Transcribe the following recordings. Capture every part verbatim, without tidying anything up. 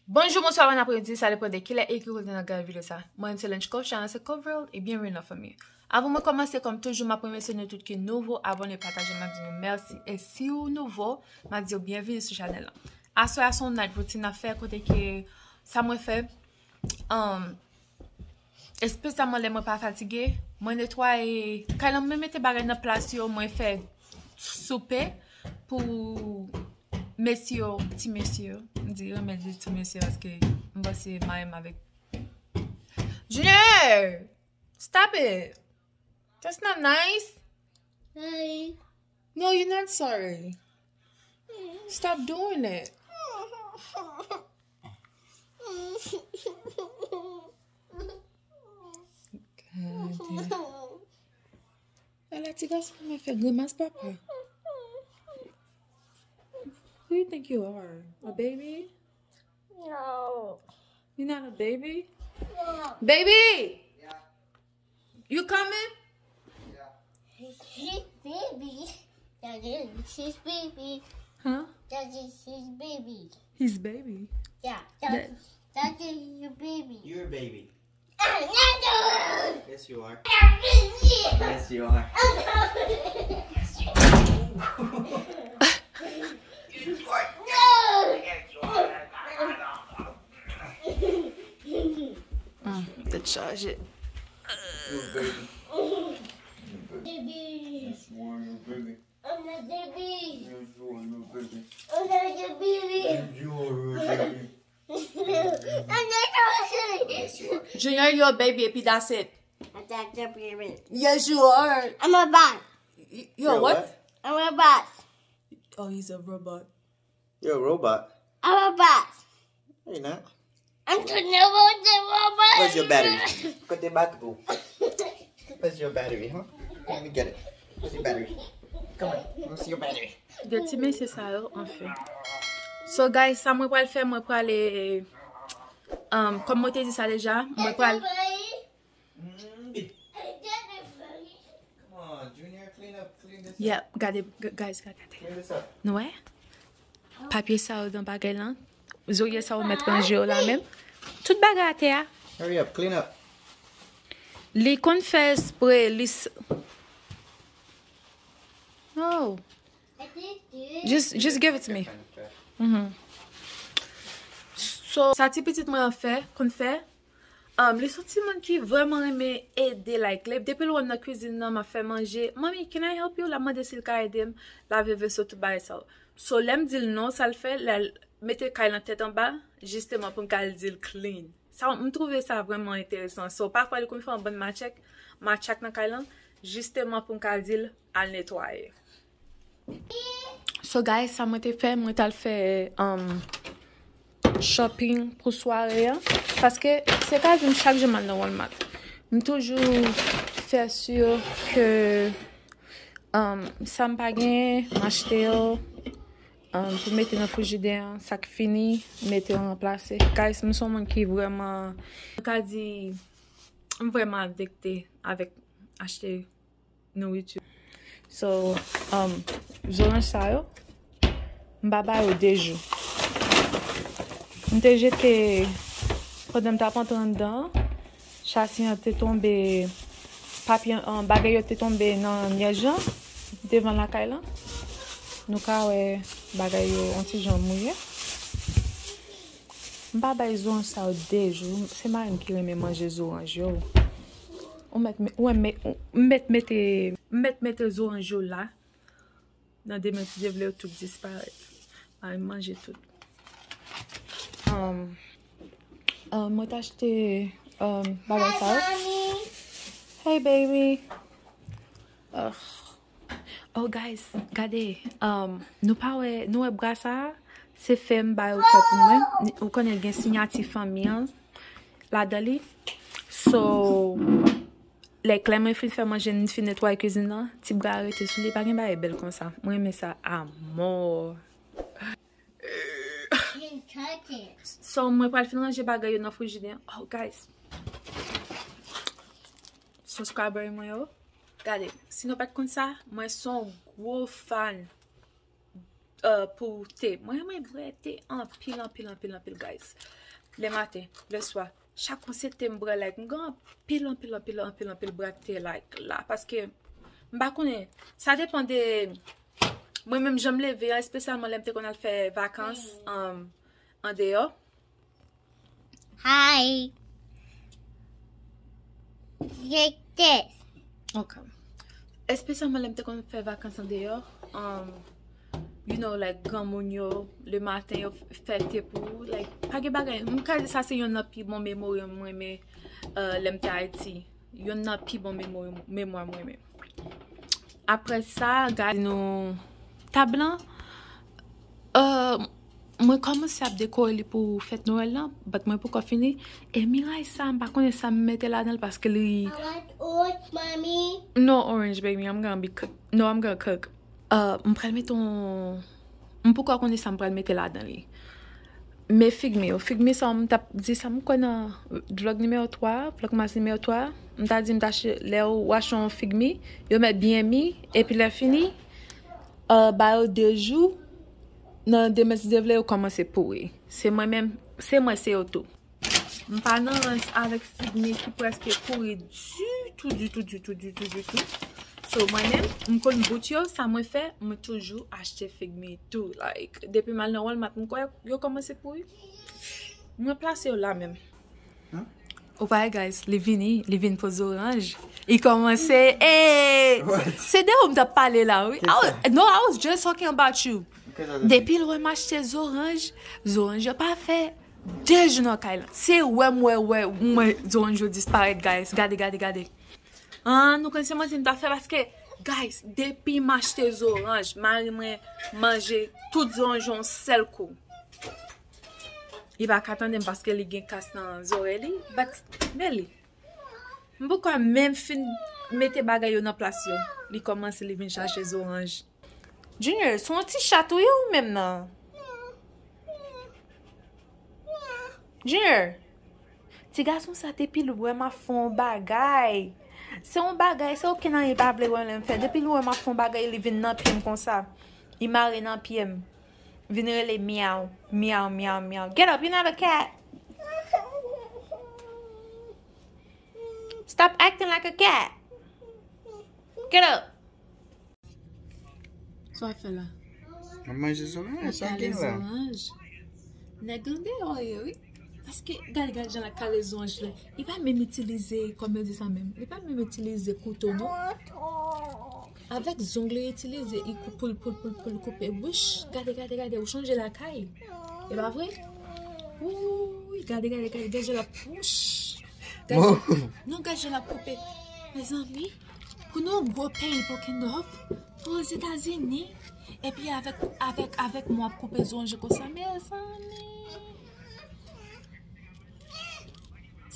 Bonjou, bonswa, bon apremidi, sa depann de kilè e ki kote n ap gade videyo sa. Mwen se Lunch Coach, chanèl se Coverl, e byenveni nan fanmi. Avan mwen kòmanse, kòm toujou, m ap remèsye nou tout ki nouvo abòne, pataje, m ap di nou mèsi. E si w nouvo, m ap di w byenveni sou chanèl lan. Aswè a se yon night routine n ap fè kote ke sa mwen fè, um, espesyalman lè mwen pa fatige, mwen netwaye kay lan, mwen mete bagay nan plas yo, mwen fè soupe pou mesye yo, ti mesye yo. M di renmen di ti mesye paske m panse mari m avèk Junior! Stop it! That's not nice! Sorry. No, you're not sorry. Stop doing it. Gade. Ala ti gason mwen fè grimas papa. Who you think you are? A baby? No. You're not a baby? No. Baby! Yeah. You coming? Yeah. His baby. That is his baby. Huh? That is his baby. His baby? Yeah. That, that is your baby. Your baby. Yes, you are. Yes, you are. Mm, te chaje. Baby. Yes, you are, your baby. I'm not the baby. Yes, you are, your baby. I'm not the baby. Yes, you are, your baby. Junior, you're a baby, epi that's it. I'm not the baby. Yes, you are. I'm a bot. Y- You're You're what? What? I'm a bot. Oh, he's a robot. You're a robot. I'm a bot. No, you're not. I'm the robot. Where's your battery? Kote batri w? Where's your battery, huh? Let me get it. Where's your battery? Come on, let me see your battery. De ti mesye sa yo, anfen. So, guys, sa mwen pral fè, mwen prale, um, kòm mwen te di sa deja, mwen pral... Mm. Come on, Junior, clean up, clean this up. Yeah, gade, g- guys, gade. Clean this up. Nou wè? Papye sa yo nan bagay lan. Zorye sa yo mèt ranje yo la menm. Tout bagay atè a. Hurry up, clean up. Li konn fè espre, li s- Oh. Just, just give it to me. Mhm. So, sa ti pitit mwen an fè, konn fè, um, li se yon timoun ki vrèman renmen ede, like, lè, depi l wè m nan kwizin nan, m ap fè manje, "Mommy, can I help you?" L ap mande si l ka ede m lave veso, tout bagay sa yo. So, lè m di l non, sa l fè, lè l mete kay lan tèt anba, jisteman pou m ka al di l clean. Sa, m twouve sa vrèman enteresan. So, pafwa, li konn fè yon bann matchak, matchak nan kay lan, jisteman pou m ka di l al netwaye. So, guys, sa mwen te fè, mwen t al fè, um, shopping pou sware an. Paske se ka di m chak jou m al nan Walmart. M toujou fè si ke, um, sa m pa genyen, m achte yo. Um, pou mete nan frijidè an, sa k fini, mete yo ranplase. Guys, m se yon moun ki vrèman, m ka di, m vrèman adikte avèk achte nouriti. So, um, zoranj sa yo, m pa ba yo de jou. M te jete, pandan m t ap antre anndan an, chasi an te tonbe, papye an, bagay yo te tonbe nan nyèj lan, devan lakay lan. Nou ka wè bagay yo yon ti jan mouye. M pa bay zoranj sa yo de jou. Se mari m ki renmen manje zoranj yo. Ou mèt me- ou mèt me- ou mèt mete, m mèt mete zoranj yo la. Nan demen, si Dye vle, yo tout disparèt. Mari m manje tout. Um, um, mwen t achte, um, bagay sa yo. Hey, baby. Ugh. Oh, guys, gade. Um, nou pa wè, nou wè bra sa a? Se fè m ba yo fè pou mwen. Ou konnen l gen siyati fanmi an ladan li. So, lè klè mwen fin fè manje, m fin netwaye kwizin nan, ti bra a rete sou li, pa gen bagay bèl konsa. Mwen renmen sa amò. So, mwen pral fin ranje bagay yo nan frijidè an. Oh, guys. Subscriber mwen yo. Gade, si nou pa t konn sa, mwen se yon gwo fan uh, pou te. Mwen renmen bwè te anpil, anpil, anpil, anpil, guys. Le maten, le swa. Chak yon se te m bwè, like, m gen anpil, anpil, anpil, anpil, anpil bwè te, like, la. Paske, m pa konnen, sa depan de mwen menm jan m leve an, espesyalman lè m te konn al fè vakans um, andeyò. Hi. Yes. Ok. Espesyalman lè m te konn fè vakans andeyò, um, you know, like, granmoun yo, le maten, yo fè te pou ou, like, pa gen bagay. M ka di sa se youn nan pi bon memori mwen, men, uh, lè m te Ayiti. Youn nan pi bon memori, memwa mwen, men. Apre sa, gade nou tab lan. Uh, mwen kòmanse ap dekore li pou fèt Nwèl lan, but mwen poko fini. E miray sa, m pa konnen sa m mete ladan l paske li... I want orange, mommy. No orange, baby. I'm gonna be cook. No, I'm gonna cook. Uh, m pral mete yon... M poko konnen sa m pral mete ladan li. Men figmi yo. Figmi sa, m t ap di sa, m kwè nan vlog nimewo twa, vlogmas nimewo twa. M ta di, m ta achte, lè w achte yon figmi, yo mèt byen mi, epi lè fini, uh, ba yo de jou, nan demen si Dye vle, yo kòmanse pouri. Se mwen menm, se mwen, se yo tou. M pa nan rans avèk figmi ki prèske pouri ditou, ditou, ditou, ditou, ditou. So, mwen menm, m konn bout yo, sa mwen fè, mwen toujou achte figmi tou. Like, depi m al nan Walmart, m kwè yo kòmanse pouri. Mwen plase yo la menm. Ou pa wè, guys, li vini, li vin pou zoranj. Li kòmanse, eh, se de ou m t ap pale la, wi. I was, no, I was just talking about you. Depi l wè m achte zoranj, zoranj yo pa fè de jou nan kay lan. Se wè m wè, wè, m wè zoranj yo disparèt, guys. Gade, gade, gade. Ah, nou konn se manti m ta fè paske, guys, depi m achte zoranj, mari mwen manje tout zoranj yon sèl kou. Li pa ka tande m paske li gen kas nan zòrèy li, but, men li. M poko menm fin mete bagay yo nan plas yo. Li kòmanse, li vin chache zoranj. Junior, se yon ti chat ou ye ou menm nan? Junior, ti gason sa depi l wè m ap fè yon bagay. Se yon bagay, se okenn anyen li pa vle wè lè m fè. Depi l wè m ap fè yon bagay, li vin nan pye m konsa. Li mare nan pye m. Vin rele miaw, miaw, miaw, miaw. Get up, you're not a cat. Stop acting like a cat. Get up. Sa w ap fè la? M ap manje zoranj, sa gen la? Zoranj. Nèg andeyò ye, wi. Paske, gade, gade jan l ap kale zoranj la. Li pa menm itilize, kòman yo di sa menm? Li pa menm itilize kouto, non. Avèk zong li itilize, li kou-, pou l, pou l, pou l, pou l koupe. Wouch, gade, gade, gade, ou chanje lakay. E pa vre? Wouy, gade, gade, gade, gade jan l ap, wouch. Gade jan, non, gade jan l ap koupe. Mezanmi, pou nou gwo peyi Pokendòf, pou Ozetazini, epi avèk, avèk, avèk mwen ap koupe zoranj konsa, mezanmi.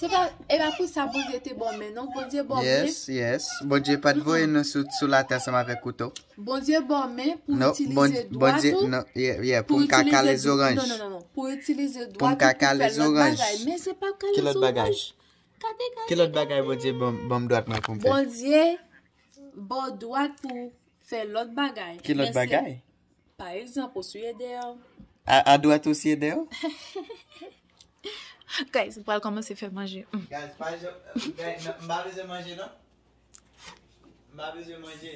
Se pa, e pa pou sa Bondye te ba w men, non? Bondye ba w men. Yes, yes. Bondye pa t voye nou sou, sou latè ansanm avèk kouto. Bondye ba w men pou itilize dwat ou. Non, yeah, yeah, pou m ka kale zoranj. Non, non, non, non. Pou itilize dwat ou pou fè lòt bagay. Men se pa kale zoranj. Ki lòt bagay? Gade, gade, gade. Ki lòt bagay Bondye ban m, ban m dwat mwen pou m fè? Bondye ba w dwat pou fè lòt bagay. Ki lòt bagay? Pa egzanp, ou siye deyò. A, a dwat ou siye deyò? Guys, m pral kòmanse fè manje. Mm. Guys, pa jan, guys, non, m pa bezwen manje, non. M pa bezwen manje.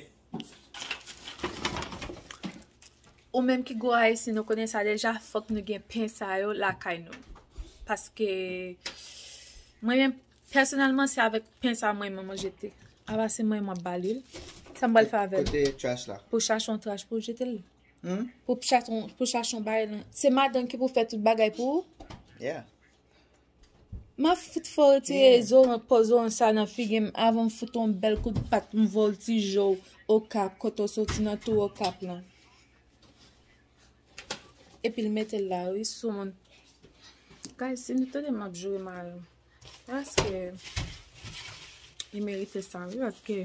Ou menm ki gwo Ayisyen, nou konnen sa deja, fòk nou gen pen sa yo lakay nou. Paske, mwen menm, pèsonèlman, se avèk pen sa mwen, mwen manje te. Apa se mwen, mwen ba li l. Sa m pral fè avè l? Kote trash la? Pou chache yon trash pou jete l. Hmm? Pou chache yon, pou chache yon bagay lan. Se madanm ki pou fè tout bagay pou ou? Yeah. M ap fout fò retire zoranj, po zoranj sa nan figi m avan m fout yon bèl kout pat m voltije w Okap, kote w soti nan tou Okap lan. Epi l mete l la, wi, sou moun. Guys, si nou tande m ap joure mari m. Paske li merite sa, wi, paske...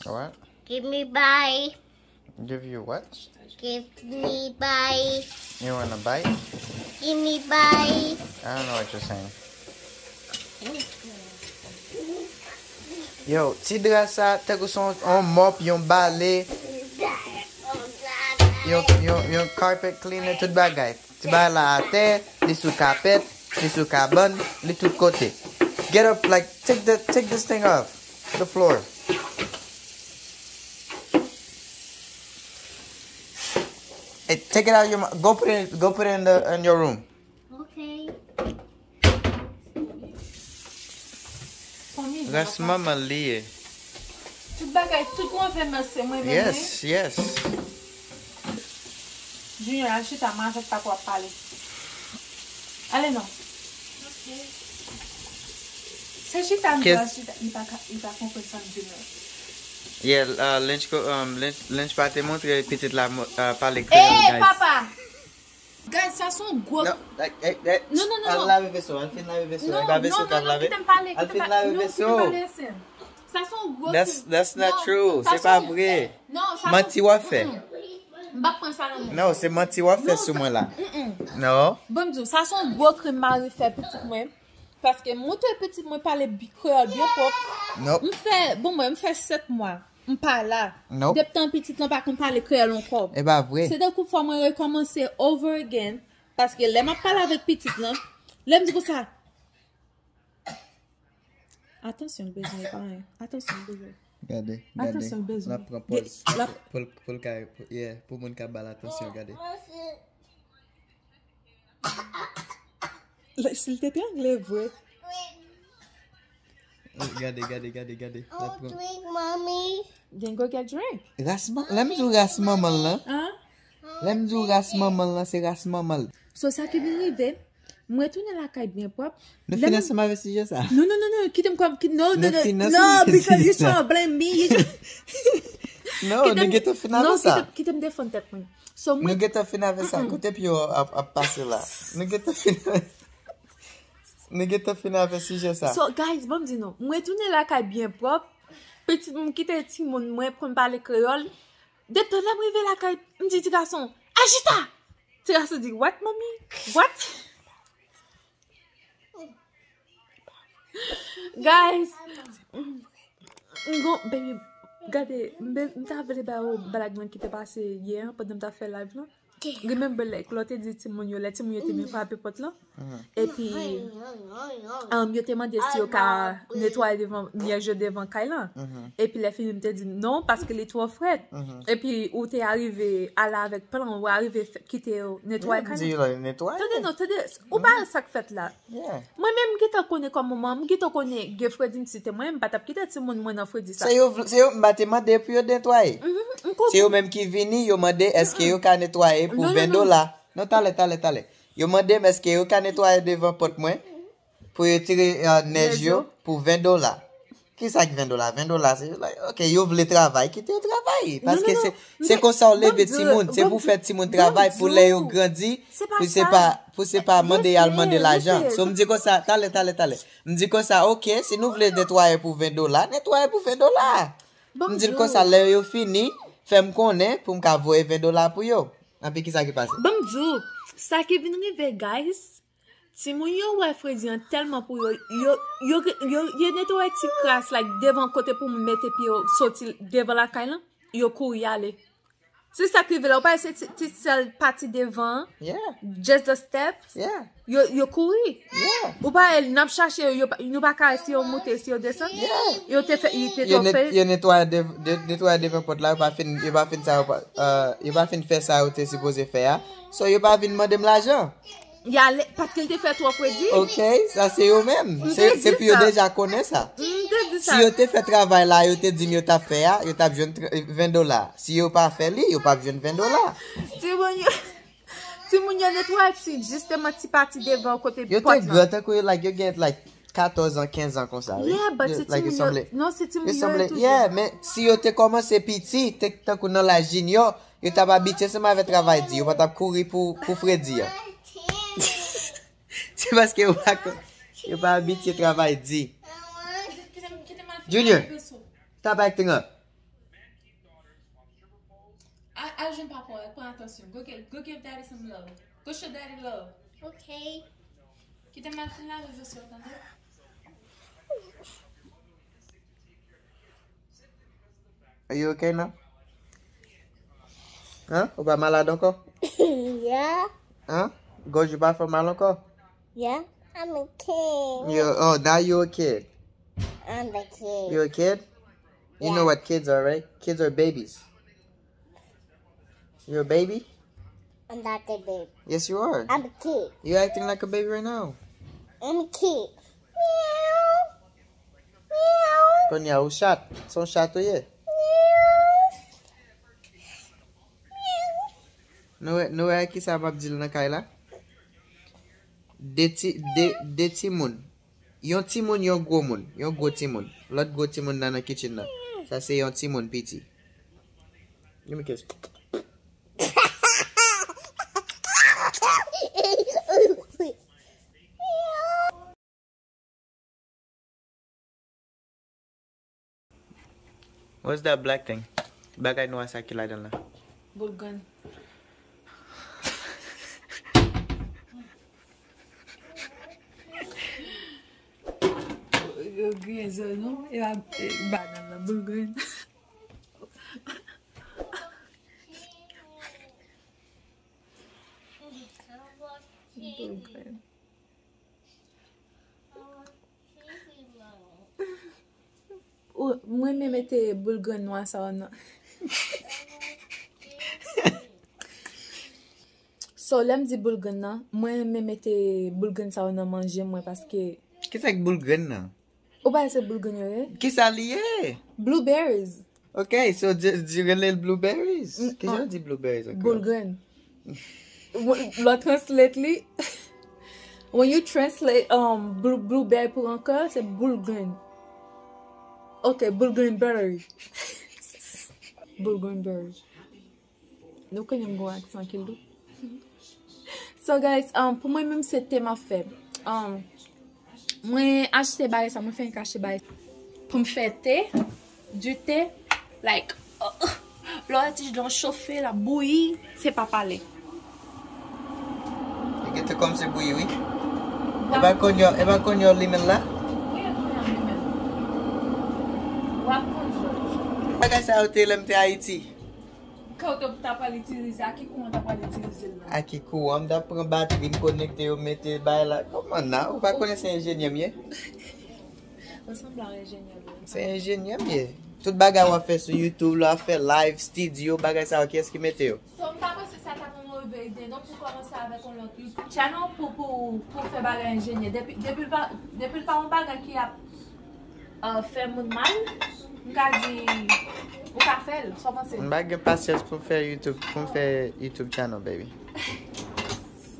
What? Give me bye. Give you what? Give me bye. You wanna bite? Give me bye. I don't know what you're saying. Yo, ti dra sa, tankou se yon, yon mòp, yon bale, yon, yon, yon carpet cleaner, tout bagay. Ti bagay la atè, li sou kapèt, li sou kabann, li tout kote. Get up, like, take the, take this thing off the floor. Hey, take it out of your, go put it, go put it in the, in your room. Okay. Ras manman li ye. Tout bagay, tout move mwen se mwen menm, wi. Yes, yes. Junior, al chita, mwen avèk papa w ap pale. Ale non. Se chita m di w al chita, li pa ka, li pa konprann sa m di l. Yeah, uh, Lynch, ko- um, Lynch, Lynch pa te montre pitit la mo- uh, pale kreyòl, guys. Papa! Guys, sa se yon gwo... Non, like, like, like, non, non, non, al lave veso, al fin lave veso. Non, e pa veso non, k ap non, lave. Kite m pale, al fin lave veso. Kite m pale, Esen. Sa se yon gwo krim. That's, that's not true. Se pa vre. Non, sa se... Manti w ap fè. Mm-mm. M p ap pran sa nan men. Non, se manti w ap fè sou mwen la. Non. Bon, m di w, sa se yon gwo krim mari fè pitit mwen. Paske m montre pitit mwen pale bi- kreyòl byen pwòp. Non. M fè, bon, mwen, m fè sèt mwa. M pa la. Depi tan pitit lan pa konn pale kreyòl ankò. E pa vre. Se tankou fò mwen rekòmanse over again. Paske lè m ap pale avèk pitit lan, lè m di konsa, atansyon, l bezwen, e pa anyen. Atansyon, l bezwen. Gade, gade. Atansyon, l bezwen. L ap pran pòz pou, pou, pou l ka, pou, yeah, pou moun ka ba l atansyon, gade. Lè, si l te trangle vre. Gade, gade, gade, gade. L ap pran. Drink, mommy. Then go get drink. Ras ma- lè m di w ras manman l lan. Lè m di w ras manman l lan, se ras manman l. So, sa ki vin rive, mwen tounen lakay byen pwòp. Nou fin ansanm avèk sijè sa. Non, non, non, non, kite m kòm, ki- non, non, non, non, because you trying to blame me. Non, nou gentan fin avèk sa. Kite m defann tèt mwen. So, mwen... Nou gentan fin avèk sa. Kote pye w ap, ap pase la? Nou gentan fin avèk, nou gentan fin avèk sijè sa. So, guys, ban m di nou, mwen tounen lakay byen pwòp. Pitit mwen kite timoun mwen pou m pale kreyòl. Depi lè m rive lakay, m di ti gason, "Ajita!" Ti gason di, "What, mommy? What?" Guys, m gon, baby, gade, m be- m ta vle ba ou blag lan ki te pase yè an pandan m ta fè live lan. Remember, like, lè w te di timoun yo, lè timoun yo te vin frape pòt lan, epi, um, yo te mande si yo ka netwaye devan, nyèj yo devan kay lan. Epi lè fini, m te di non, paske li twò frèt. Epi ou te arive ale avèk plan, ou arive fè- kite yo netwaye kay lan. Tande non, tande, ou pa wè sa k fèt la. Mwen menm, m gentan konnen kòman manman, m gentan konnen gen fredi m si te mwen, m pa t ap kite timoun mwen nan fredi sa. Se yo, se yo, m pa te mande pou yo netwaye. Se yo menm ki vini, yo mande èske yo ka netwaye pou ven dola. Non, talè, talè, talè. Yo mande m èske yo ka netwaye devan pòt mwen pou yo tire, uh, nèj yo pou ven dola. Kisa ki ven dola? Ven dola, se, like, ok, yo vle travay, kite yo travay. Paske se, se konsa w leve timoun, se pou fè timoun travay, pou lè yo grandi, pou se pa, pou se pa mande y al mande lajan. So, m di konsa, talè, talè, talè. M di konsa, ok, si nou vle netwaye pou ven dola, netwaye pou ven dola. M di l konsa, lè yo fini, fè m konnen pou m ka voye ven dola pou yo. Anpi kisa ki pase? Ban m di w, sa ki vin rive, guys, timoun yo wè fredi an tèlman pou yo, yo, yo, yo, yo netwaye ti kras, like, devan kote pou moun mete pye yo soti devan lakay lan, yo kouri ale. Se sa k rive la, ou pa wè se ti, ti sèl pati devan an? Just the steps? Yo, yo kouri. Ou pa wè, n ap chache yo, yo pa- nou pa ka wè si yo moute, si yo desann. Yo te fè, li te twò fè. Yo netwaye dev- de- netwaye devan pòt la, yo pa fin, yo pa fin sa, yo pa, uh, yo pa fin fè sa yo te sipoze fè a. So, yo pa vin mande m lajan. Y ale, paske l te fè twò fredi. Ok, sa se yo menm. Se, se pou yo deja konnen sa. M te di sa. Si yo te fè travay la, yo te di m yo t ap fè a, yo t ap jwenn tr- ven dola. Si yo pa fè li, yo p ap jwenn ven dola. Timoun yo, timoun yo netwaye ti, jisteman ti pati devan kote pòt lan. Yo te gran, tankou yo, like, yo gen, like, katòz an, kenz an konsa, wi. Yeah, but se timoun yo, non, se timoun yo yo toujou. Yeah, men si yo te kòmanse piti, te, tankou nan laj junior, yo t ap abitye ansanm avèk travay di, yo pa t ap kouri pou, pou fredi an. Se paske yo pa, yo pa abitye travay di. Junior, stop acting up. Al, al jwenn papa w, pran atansyon. Go get, go give daddy some love. Go show daddy love. Ok. Kite m al fin lave veso, tande? Are you okay now? Hein? Ou pa malad ankò? Yeah. Hein? Gòj ou pa fè w mal ankò? Yeah, I'm a kid. You, oh, now you a kid. I'm the kid. You a kid? You know what kids are, right? Kids are babies. You're a baby? I'm not a baby. Yes, you are. I'm a kid. You acting like a baby right now. I'm a kid. Meow. Meow. Kounye a ou chat. Se yon chat ou ye. Meow. Meow. Nou wè, nou wè kisa m ap di l nan kay la? De ti, de, de timoun. Yon timoun, yon gwo moun. Yon gwo timoun. Lòt gwo timoun nan nan kitchen nan. Sa se yon timoun piti. Give me kiss. What's that black thing? Bagay nwa sa ki ladan la. Boul grenn. Yo griyen zòn nou, e pa, e, banann nan, boul grenn. Boul grenn. Ou, mwen renmen mete boul grenn nwa sa yo nan. So, lè m di boul grenn nan, mwen renmen mete boul grenn sa yo nan manje mwen paske. Kisa k boul grenn nan? Ou pa se boul grenn yo ye? Kisa li ye? Blueberries. Ok, so di, di rele l blueberries. Mm, kijan yo di blueberries ankò? Boul grenn. Lè w translate li, when you translate, um, blue, blueberry pou ankò, se boul grenn. Ok, boul grenn berry. Boul grenn berry. Nou konnen m gon aksan ki lou. So guys, um, pou mwen menm se te m ap fè. Um, mwen achte bagay sa, mwen fenk achte bagay pou m fè te, du thé, like, uh, lè w wè ti jan chofe, l ap bouyi, se pa pale. Li gentan kòmanse bouyi, wi. E pa konn yo, e pa konn yo limen la? Wi, e konn yo limen. W ap konn jòj. Bagay sa yo te lè m te Ayiti. Ke w t ap pral itilize, a ki kouran w t ap pral itilize l la? A ki kouran? M t ap pran batri, m konekte yo, mete bay la. Kòman nan? Ou pa konnen se enjenyè m ye? Ou sanble a enjenyè vre. Se enjenyè m ye. Tout bagay w ap fè sou YouTube, lè w ap fè live, studio, bagay sa yo, kiyès ki mete yo? So, m pa panse sa t ap yon move ide, non, pou kòmanse avèk yon lòt YouTube channel pou, pou, pou fè bagay enjenyè. Depi, depi l pa, depi l pa yon bagay ki ap uh, fè moun mal, m ka di, ou ka fè l, sa w panse? M pa gen pasyans pou m fè YouTube, pou m fè YouTube channel, baby.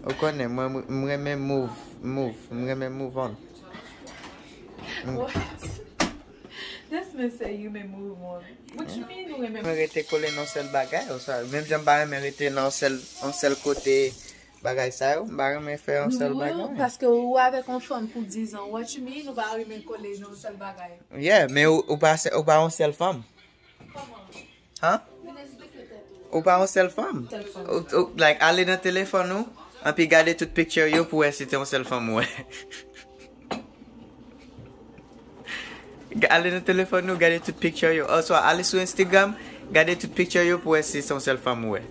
Ou konnen, mwen, m renmen move, move, m renmen move on. Mm. What? This man say you may move on. What you mean, ou renmen? Mwen rete kole nan sèl bagay, oswa, menm jan m pa renmen rete nan sèl, yon sèl kote, bagay sa yo, m pa renmen fè yon sèl bagay. Paske ou avèk yon fanm pou diz an, what you mean ou pa renmen kole nan yon sèl bagay? Yeah, men ou, ou pa se, ou pa yon sèl fanm. Kòman? Han? Vin eksplike tèt ou. Ou pa yon sèl fanm. Sèl fanm. Ou, ou, like, ale nan telefòn ou, anpi gade tout picture yo pou wè si te yon sèl fanm ou wè. Ga-, ale nan telefòn nou, gade tout picture yo. Oswa ale sou Instagram, gade tout picture yo pou wè si se yon sèl fanm ou wè.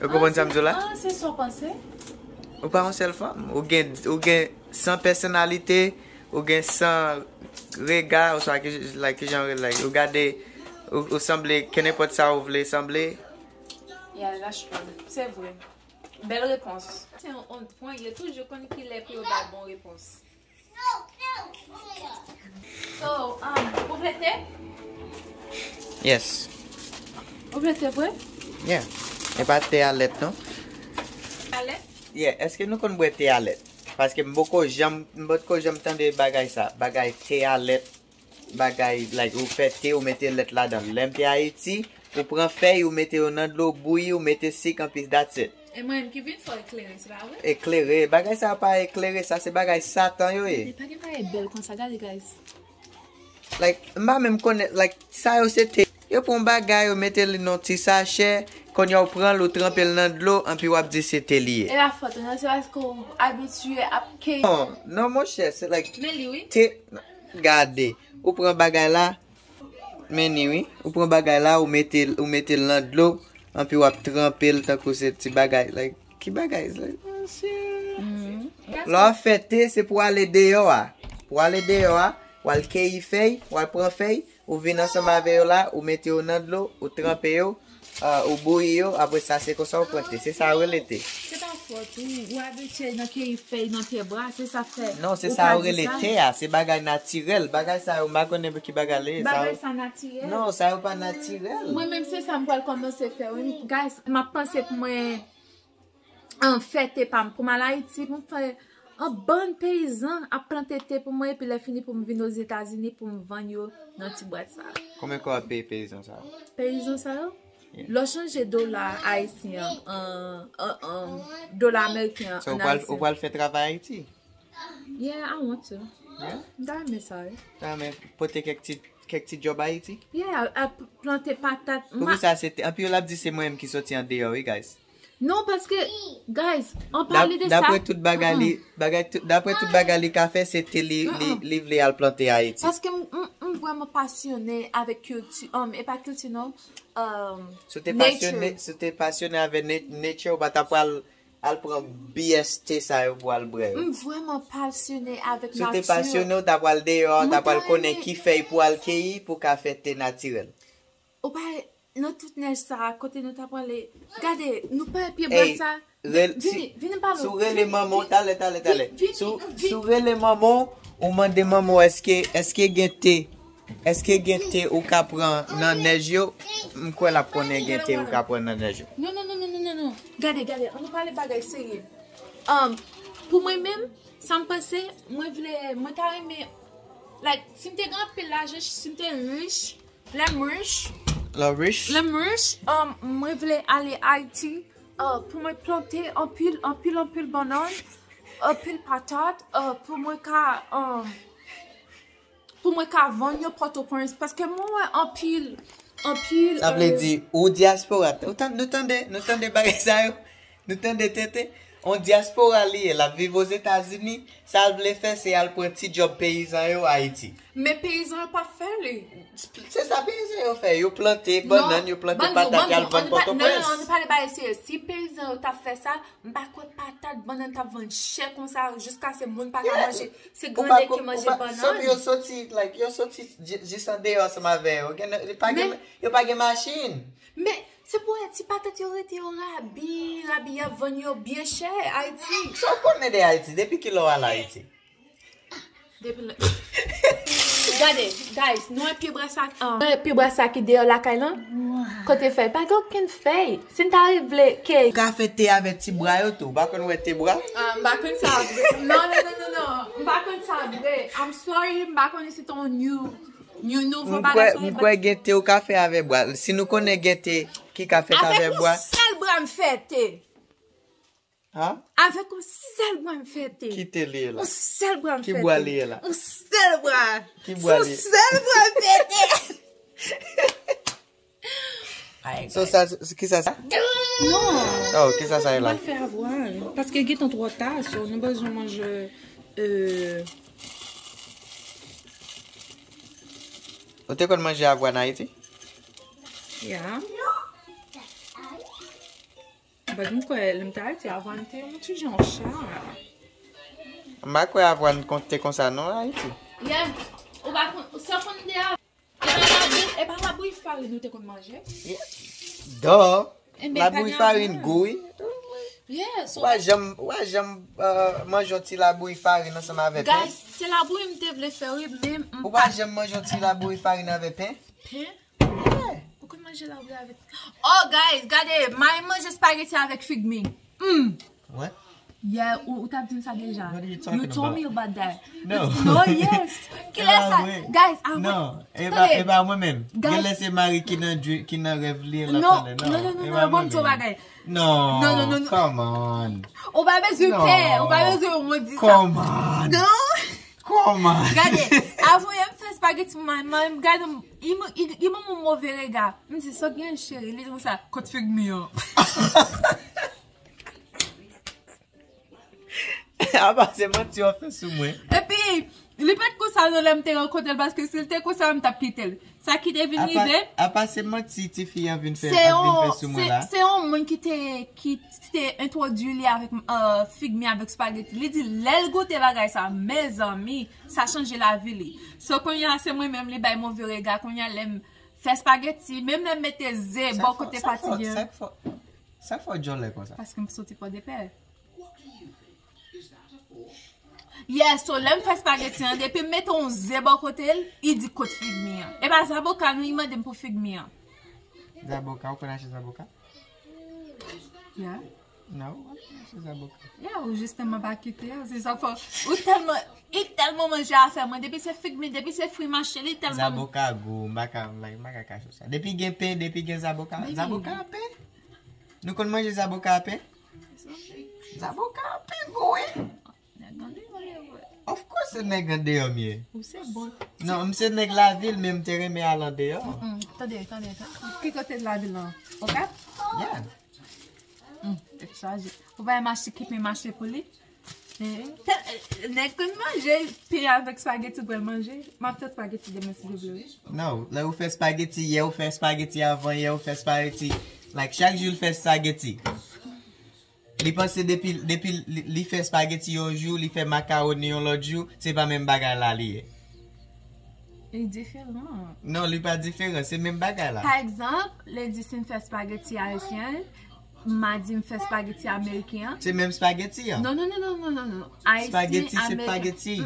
Ou konprann sa m di w la? Ah, se sa w panse? Ou pa yon sèl fanm. Ou gen, ou gen san pèsonalite, ou gen san rega, oswa ki, like, kijan, like, ou gade, ou, ou sanble kenenpòt sa ou vle sanble. Yeah, that's true. Se vre. Bèl repons. Se yon on pwen, yo toujou konn kilè pou yo bay bon repons. So, um, ou vle te? Yes. Ou vle te vre? Yeah. E pa te a lèt, non? A lèt? Yeah, èske nou konn bwè te a lèt? Paske m poko janm, m potko janm tande bagay sa. Bagay te a lèt, bagay, like, ou fè te, ou mete lèt ladan l. Lè m te Ayiti, ou pran fèy, ou mete yo nan dlo, bouyi, ou mete sik, anpi that's it. E mwen menm ki vin fè w eklere, se pa vre? Eklere, bagay sa pa eklere, sa se bagay Satan yo ye. Men pa gen bagay bèl konsa, gade, guys. Like, m pa menm konnen, like, sa yo se te. Yo pran bagay, yo mete li nan ti sachè, kounye a ou pran l, ou tranpe l nan dlo, anpi w ap di se te li ye. E pa fòt ou, non, se paske w abitye ap ke. Non, non, monchè, se like. Men li, wi. Te, gade, ou pran bagay la, Meni, wi. Ou pran bagay la, ou mete l, ou mete l nan dlo, anpi w ap tranpe l tankou se ti bagay. Like, ki bagay? Like, oh, shit. Lè w ap fè te, se pou w ale deyò a. Pou w ale deyò a, w al keyi fèy, w al pran fèy, ou vin ansanm avè yo la, ou mete yo nan dlo, ou tranpe yo, ah, ou bouyi yo, apre sa, se konsa ou pran te. Se sa yo rele te. Se pa fòt ou, ou abitye nan keyi fèy nan te bwa, se sa k fè. Non, se ou sa ka yo di rele sa. Te a, se bagay natirèl. Bagay sa yo, m pa konnen pou ki bagay li ye, sa yo. Bagay sa natirèl. Non, sa yo pa natirèl. Mwen menm, se sa m pral kòmanse fè, wi. Guys, m ap panse pou mwen, an, fè te pa m. Pou m al Ayiti, pou m fè an bann peyizan ap plante te pou mwen, epi lè fini pou m vin Ozetazini pou m vann yo nan ti bwat sa. Konbyen kòb w ap peye peyizan sa yo? Peyizan sa yo? Yeah. Lè w chanje dola ayisyen an, an, an, an dola ameriken an, so, ou pral, ou pral fè travay Ayiti? Yeah, I want to. Yeah? M ta renmen sa, wi. Ta renmen pote kèk ti, kèk ti djòb Ayiti? Yeah, ap plante patat. Poukisa se te, anpi yo l ap di se mwen menm ki soti andeyò, wi, guys. Non, paske, guys, an pale de sa. Dap-, dapre tout bagay li, bagay tout, dapre tout bagay li ka fè, se te li, li, li vle al plante Ayiti. Paske m, m, m vrèman pasyone avèk kilti, um, e pa kilti non, um, nature. Si w te pasyone, si w te pasyone avè na-, nature, ou pa ta pral al pran B S te sa yo pou al bwè yo. M vrèman pasyone avèk nati. Si w te pasyone, ou ta pral deyò, ou ta pral konnen ki fèy pou al keyi, pou ka fè te natirèl. Ou pa nan tout nèj sa a, kote nou ta prale. Gade, nou pa pye bwa sa. Vini, vini pale. Si w rele manman w, talè, talè, talè. Si w, si w rele manman w, ou mande manman w, èske, èske gen te, èske gen te ou ka pran nan nèj yo? M kwè l ap konnen gen te ou ka pran nan nèj yo. Non, non, non, non, non, non, non. Gade, gade, ann nou pale bagay serye. Um, pou mwen menm, sa m panse, mwen vle, mwen ta renmen, like, si m te gen anpil lajan, si m te rich, lè m rich, lè w rich, lè m rich, um, mwen vle ale Ayiti, uh, pou mwen plante anpil, anpil, anpil bannann, anpil patat, uh, pou mwen ka, um, pou mwen ka vann yo Pòtoprens, paske mwen wè anpil, anpil, sa vle di, ou dyaspora. Ou tan-, nou tande, nou tande bagay sa yo? Nou tande tenten? On dyaspora li ye, l ap viv Ozetazini, sa l vle fè, se al pran ti djòb peyizan yo Ayiti. Men peyizan yo p ap fè li. Se sa peyizan yo fè, yo plante bannann, yo plante patat, y al vann Pòtoprens. Non, non, ann pale bagay serye. Si peyizan yo t ap fè sa, m pa kwè patat, bannann t ap vann chè konsa, jiskaske moun pa ka manje. Se grandèy ki manje bannann. Yo soti, like, yo soti jis andeyò ansanm avè yo. Yo pa gen machin. Men, se pou wè ti patat yo rete yo rabi, rabi, y ap vann yo byen chè, Ayiti. Sa w konnen de Ayiti? Depi kilè w al Ayiti? Depi lè. Gade, guys, nou wè pye bwa sa, ah, nou wè pye bwa sa ki deyò lakay lan? Kote fèy? Pa gen okenn fèy. Si n ta vle ke. Ou ka fè te avèk ti bwa yo tou. Ou pa konn wè te bwa? Ah, m pa konn sa vre. Non, non, non, non, non. M pa konn sa vre. I'm sorry, m pa konnen si te yon new, new nouvo bagay sa. M kwè gen te ou ka fè avèk bwa. Si nou konnen gen te ki ka fèt avèk bwa. Avèk yon sèl bwa m fè te. Ha? Avèk yon sèl bwa m fè te. Ki te li ye la? Yon sèl bwa m fè te. Ki bwa li ye la? Yon sèl bwa. Ki bwa li ye? Yon sèl bwa m fè te. So, sa, kisa sa? Non. Oh, kisa sa ye la? Mwen fè avwàn. Paske gentan twò ta, so nou bezwen manje, euh, ou te konn manje avwàn Ayiti? Ya. But m kwè, lè m te Ayiti, avwàn te yon ti jan cha. M pa kwè avwàn kon-, te konsa non, Ayiti. Yeah. Ou pa konn, sa konn de avwàn. E pa labouyi, e pa labouyi farin nou te konn manje? Dò. Labouyi farin gou, wi. Yeah, so. Ou pa janm, ou pa janm, euh, manje yon ti labouyi farin ansanm avè pen? Guys, se labouyi m te vle fè, wi, men m pa. Ou pa janm manje yon ti labouyi farin avè pen? Pen? Yeah. Ou konn manje labouyi avèk. Oh, guys, gade, mari m manje spaghetti avèk fig mi. Mm. What? Yeah, ou, ou t ap di m sa deja. What are you talking about? You told me about that. No. No, yes. Kilè sa? Guys, I want. No, e pa, e pa mwen menm. Guys. Genlè se mari ki nan dri-, ki nan rèv li la. Non, non, non, non, non, bon, m di w bagay. No, non, non, non, non. Come on. Ou pa bezwen pè, ou pa bezwen wondi sa. Come on. Non. Come on. Gade, avan yè m fè spaghetti, man, man, gade, li ban m yon move rega. M di, sa gen cheri, li di konsa, kot fig mi an. Apa se manti w ap fè sou mwen. Epi, li pa t konsa non lè m te rankontre l, paske si l te konsa, m t ap kite l. Sa ki te vin rive. Apa se manti tifi an vin fè, ap vin fè sou mwen la. Se yon moun ki te, ki te entwodui li avèk uh, figmi avèk spageti. Li di lè l goute bagay sa, mezanmi, sa chanje lavi li. So kounye a se mwen menm li bay move rega, kounye a lè m fè spageti, menm lè m mete ze bò kote pati gen. Sa k fè w djòlè konsa? Paske m soti Pòdepè. Yeah, so lè m fè spageti an, depi m mete yon ze bò kote l, li di kot figmi an. E pa zaboka, non, li mande m pou figmi an. Zaboka, ou konn achte zaboka? Yeah. Non, ou pa konn achte zaboka. Yeah, ou jisteman pa kite, se sa fò. Ou tèlman, li tèlman manje afè mwen, depi se figmi, depi se fri mache, li tèlman. Zaboka gou, m pa ka, m pa ka kache sa. Depi gen pen, depi gen zaboka, zaboka pen. Nou konn manje zaboka a pen? Zaboka a pen gou, wi. Nèg andeyò ye vre. Of course, se nèg andeyò m ye. Ou se bon. Non, m se nèg lavil, men m te renmen al andeyò. Mm, tande, tande, tande. Ki kote lavil lan? Okap? Yeah. Mm, tèt chaje. Ou pa mache, ki pen mache pou li? Nèg konn manje pen avèk spageti, ou pral manje. M ap fè spageti demen si Dye vle, wi. Non, lè ou fè spageti yè, ou fè spageti avan yè, ou fè spageti. Like, chak jou l fè spageti. Li panse depi, depi li, li fè spageti yon jou, li fè makawoni yon lòt jou, se pa menm bagay la li ye. Li diferan. Non, li pa diferan, se menm bagay la. Pa egzanp, lè di si m fè spageti ayisyen, m a di m fè spageti ameriken an. Se menm spageti an. Non, non, non, non, non, non, non. Ayisyen, spageti se spageti.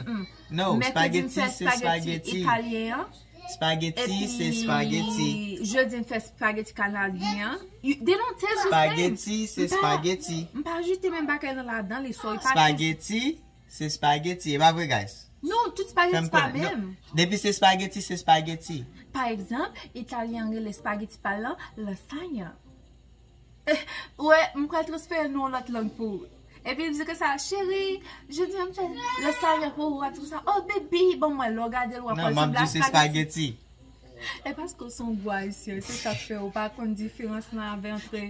Non, spageti se spageti. Italyen an. Spageti se spageti. Epi, jodi m fè spageti kanadyen an. They don't taste the same. Spageti se spageti. M pa ajoute menm bagay lan ladan li, so e pa. Spageti se spageti. E pa vre, guys? Non, tout spageti pa menm. Depi se spageti, se spageti. Pa egzanp, italyen an rele spageti pa l lan lasagna. Ou wè, m pral transfere nan yon lòt lang pou ou. Epi li di konsa, cheri, jodi a m fè lasagna pou ou, w ap di konsa, oh baby, ban mwen, lè w gade l, w ap wè l sanble a spageti. E paske w se yon gwo ayisyen, se sa k fè ou pa konn diferans lan avè antre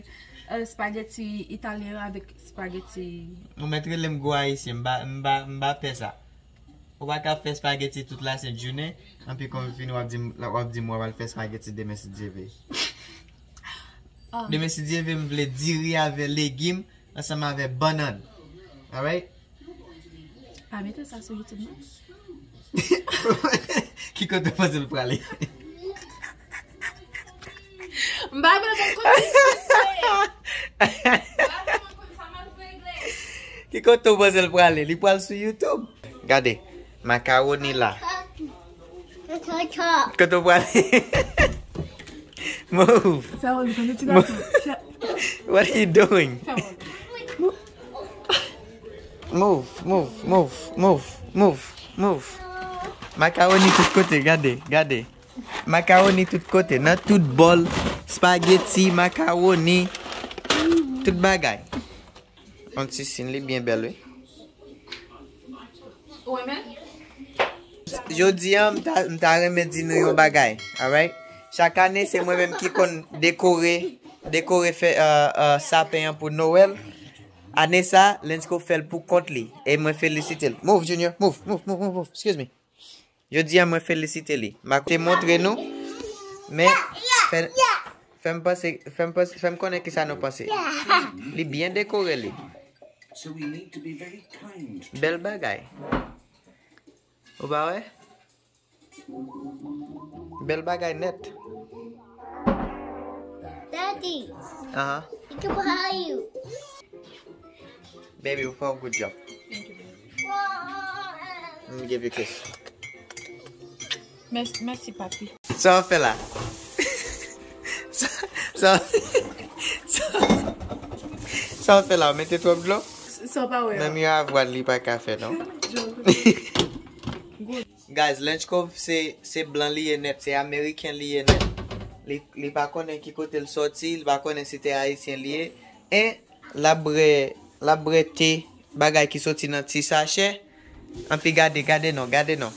spageti italyen avèk spageti. Ou mèt rele m gwo ayisyen, m pa, m pa, m pa pè sa. Ou pa ka fè spageti tout lasent jounen, anpi kon fini w ap di m, w ap di m w ap al fè spageti demen si Dye vle. Demen si Dye vle, m vle diri avè legim ansanm avè bannann. Alright? Pa mete sa sou YouTube non. Ki kote w panse l prale? M pa vle konn kote l prale. Ki kote w panse l prale? Li pral sou YouTube. Gade, makawoni la. Kote w prale? Move. Move. What are you doing? Move, move, move, move, move, move. Makawoni tout kote, gade, gade. Makawoni tout kote, nan tout bòl, spageti, makawoni, tout bagay. Yon ti sin, li byen bèl, wi. Ou renmen? Jodi a, m ta, m ta renmen di nou yon bagay, alright? Chak ane, se mwen menm ki konn dekore, dekore fè, euh, euh, sapen an pou Nwèl. Ane sa, Lensco fè l pou kont li. E mwen felisite l. Move, Junior, move, move, move, move, move. Excuse me. Jodi a, mwen felisite li. M a te montre nou, men fè, fè m panse, fè m panse, fè m konnen kisa nou panse. Li byen dekore li. Bèl bagay. Ou pa wè? Bèl bagay nèt. Daddy, aha, you can buy you. Baby, you found good job. Let me give you a kiss. Mèsi, mèsi, papi. Sa w ap fè la? Sa, sa, sa, sa w ap fè la? Ou mete twòp dlo? Sa w pa wè a? Menm yon avwàn li pa ka fè, non? Guys, Lenchkov se, se blan li ye nèt, se ameriken li ye nèt. Li, li pa konnen ki kote l sòti, li pa konnen si te ayisyen li ye. E l ap bwè, l ap bwè te, bagay ki soti nan ti sachè. Anpi gade, gade non, gade non.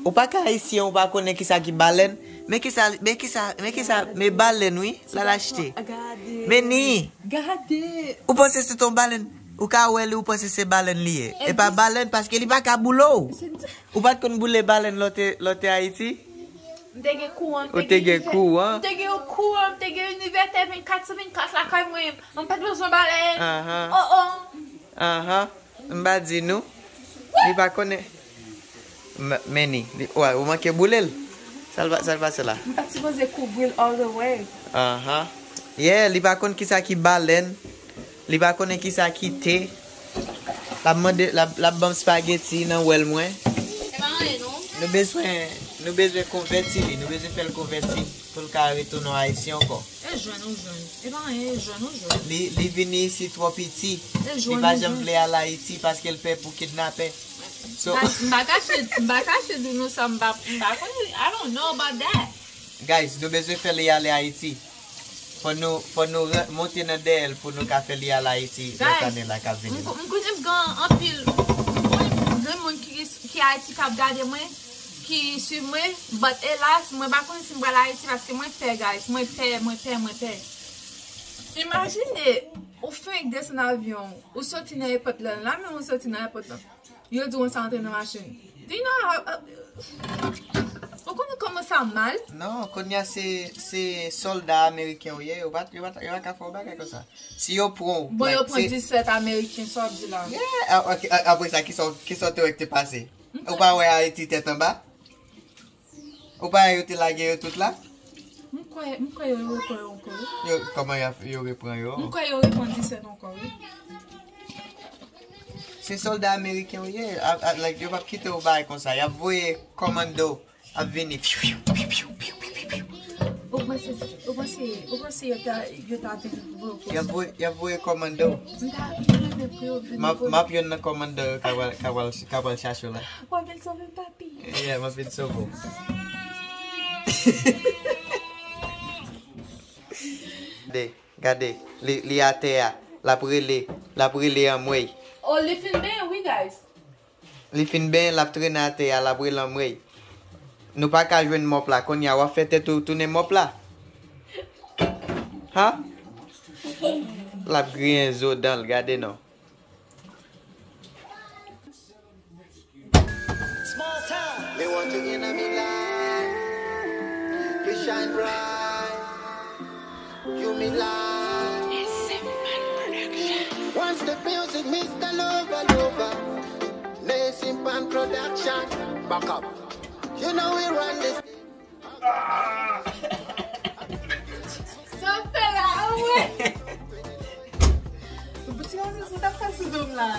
Ou pa ka ayisyen, ou pa konnen kisa ki balèn. Men kisa, men kisa, men kisa, men balèn wi, l al achte. Men ni. Gade. Ou panse se ton balèn? Ou ka wè li, ou panse se balèn li ye. E pa balèn paske li pa ka boule w. Ou pa t konn boule balèn lè w te, lè w te Ayiti? M te gen kouran, m te gen kouran. M te gen kouran, m te gen inivètè vennkat sou vennkat lakay mwen. M pa t bezwen balèn. Ahan. Oh, oh. Ahan. M pa di nou. Li pa konnen. M- Manny, li, w- ou manke boule l. Sa l pa- sa l pase la? M pa t sipoze kouvri l all the way. Ahan. Yeah, li pa konn kisa ki balèn. Li pa konnen kisa ki te. L ap mande, l ap, l ap ban m spageti nan wèl mwen. E pa anyen, non. Nou bezwen, nou bezwen konvèti li. Nou bezwen fè l konvèti pou l ka retounen Ayiti ankò. E jwenn ou jwenn. E pa anyen, e jwenn ou jwenn. Li, li vini isi twò piti. E jwenn ou jwenn. Li pa janm vle al Ayiti paske l pè pou kidnapè. So, guys, m pa kache, m pa kache di nou sa, m pa, m pa konnen, I don't know about that. Guys, nou bezwen fè li ale Ayiti. Fò nou, fò nou ran- monte nan dèyè l pou nou ka fè li al Ayiti lòt ane la k ap vini. M ko- m konnen m gen anpil, m konnen m gen moun ki, ki Ayiti k ap gade mwen, ki swiv mwen, but elas, mwen pa konnen si m pral Ayiti paske mwen pè, guys. Mwen pè, mwen pè, mwen pè. Imajine, ou fenk desann avyon, ou soti nan èpòt la, la menm ou soti nan èpòt la. Yo di w sa antre nan machin. Do you know how, uh, ou konnen kòman sa mal? Non, kounye a se, se sòlda ameriken ou ye, yo pa, yo pa, yo pa ka fè w bagay konsa. Si yo pran w, bon, like, yo pran se disèt ameriken, sa w ap di la? Yeah, a- ok, a- apre sa, kisa w- kisa w te wè ki te pase? Ou pa wè Ayiti tèt anba? Ou pa wè yo te lage yo tout la? M kwè, m kwè yo repran yo ankò, wi. Yo, kòman y ap- yo repran yo? M kwè yo repran disèt ankò, wi. Se sòlda ameriken ou ye. A- a- like, yo p ap kite w bay konsa. Y ap voye kòmando ap vini. Ou panse, ou panse, ou panse yo ta, yo ta vin voye w konsa? Y ap voye, y ap voye kòmando. M ta, m ta renmen pou yo vin voye. M ap, m ap yonn nan kòmando yo ka pral, ka pral, ka pral chache w la. W ap vin sove m, papi. Yeah, m ap vin sove w. Gade, gade, li, li atè a. L ap rele, l ap rele anmwey. Oh, li fin benyen, wi, guys. Li fin benyen, l ap trennen atè a, l ap rele anmwey. Nou pa ka jwenn mòp la, kounye a w ap fè tèt ou tounen mòp la. Ha? L ap griyen zo dan l, gade non. Me want you inna mi life. You shine bright. You mean life. One step music, Mister Lover Lover. Nation Pan Production. Back up. You know we run this. Sa w fè la, anmwey? Ti gason, sa w t ap fè sou do m la?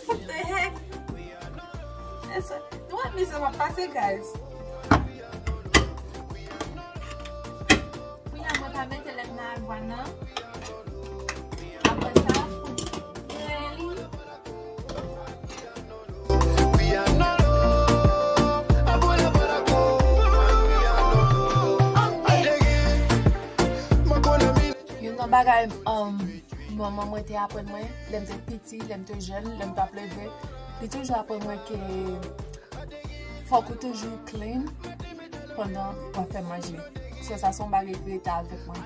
What the heck? E sa, nou wè mizè m ap pase, guys. Kounye a, mwen pa mete lèt nan agwa nan. Apre sa, pou byen li. Youn nan bagay, um, manman mwen te aprann mwen, lè m te piti, lè m te jèn, lè m t ap leve, li toujou aprann mwen ke fòk ou toujou clean pandan w ap fè manje. So, sa se yon bagay ki rete avèk mwen.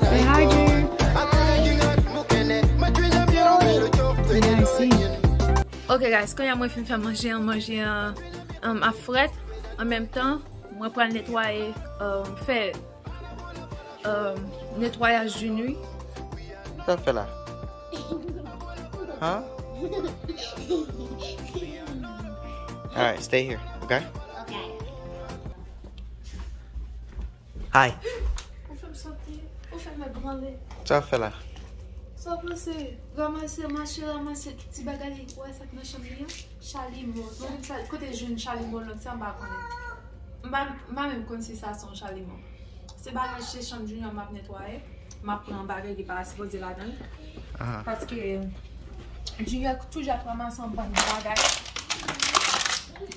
Say hi, Junior. Say hi, see. Ok, guys, kounye a mwen fin fè manje an, manje an, um, ap frèt. An menm tan, mwen pral netwaye, um, fè, um, netwayaj di nwi. Sa w fè la? Huh? Alright, stay here, okay? Okay. Hi. Ou fè m soti, ou fè m ebranle. Sa w fè la? Sa w panse? Ranmase, mache, ranmase tout ti bagay, ou wè sa k nan chanm li an? Chalimo. Mwen menm sa, kote jwenn chalimo lòt sa, m pa konnen. M pa, m pa menm konn si sa se yon chalimo. Se bagay se chanm Junior m ap netwaye. M ap pran bagay ki pa sipoze ladan l. Aha. Paske Junior toujou ap ranmase yon bann bagay.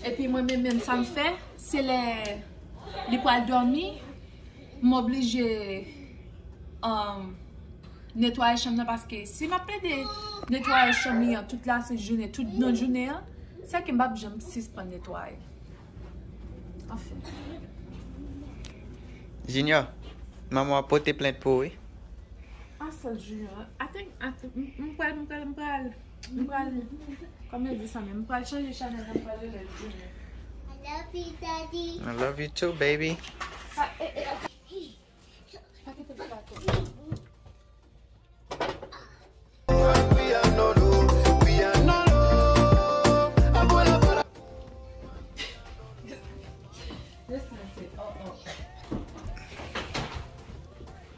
Epi mwen menm, menm sa m fè, se lè Li pral dòmi, m oblije, um, netwaye chanm nan, paske si m ap plede netwaye chanm li an tout la jounen, tout nan jounen an, se ke m p ap janm sispann netwaye. Anfen. Junior, manman w ap pote plent pou ou, wi. Asa Junior, I think, I think, m m pral, m pral, m pral, m pral, kòman yo di sa menm? M pral chanje chanèl nan, m pral rele l Junior. I love you, Daddy. I love you too, baby. Pa, eh, eh, pa kite m plato. Listen, listen. Oh, oh.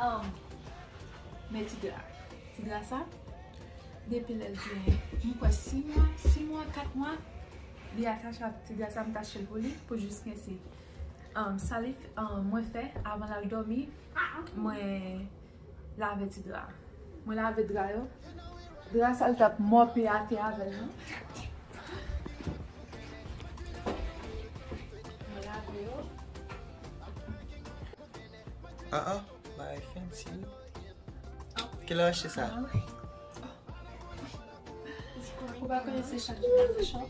Um, men ti gra, ti gra sa, depi lè l gen, m kwè sis mwa, sis mwa, kat mwa, li atache ak ti gra sa, m tache l pou li, pou jis gen se. Um, sa li, um, mwen fè, avan l al dòmi, mwen lave ti dra. Mwen lave dra yo. Dra sa l t ap mòpe atè avè l, non? Mwen lave yo. Ah, ah, bagay fancy. Kilè w achte sa? Ou pa konnen se chak jou nan shop.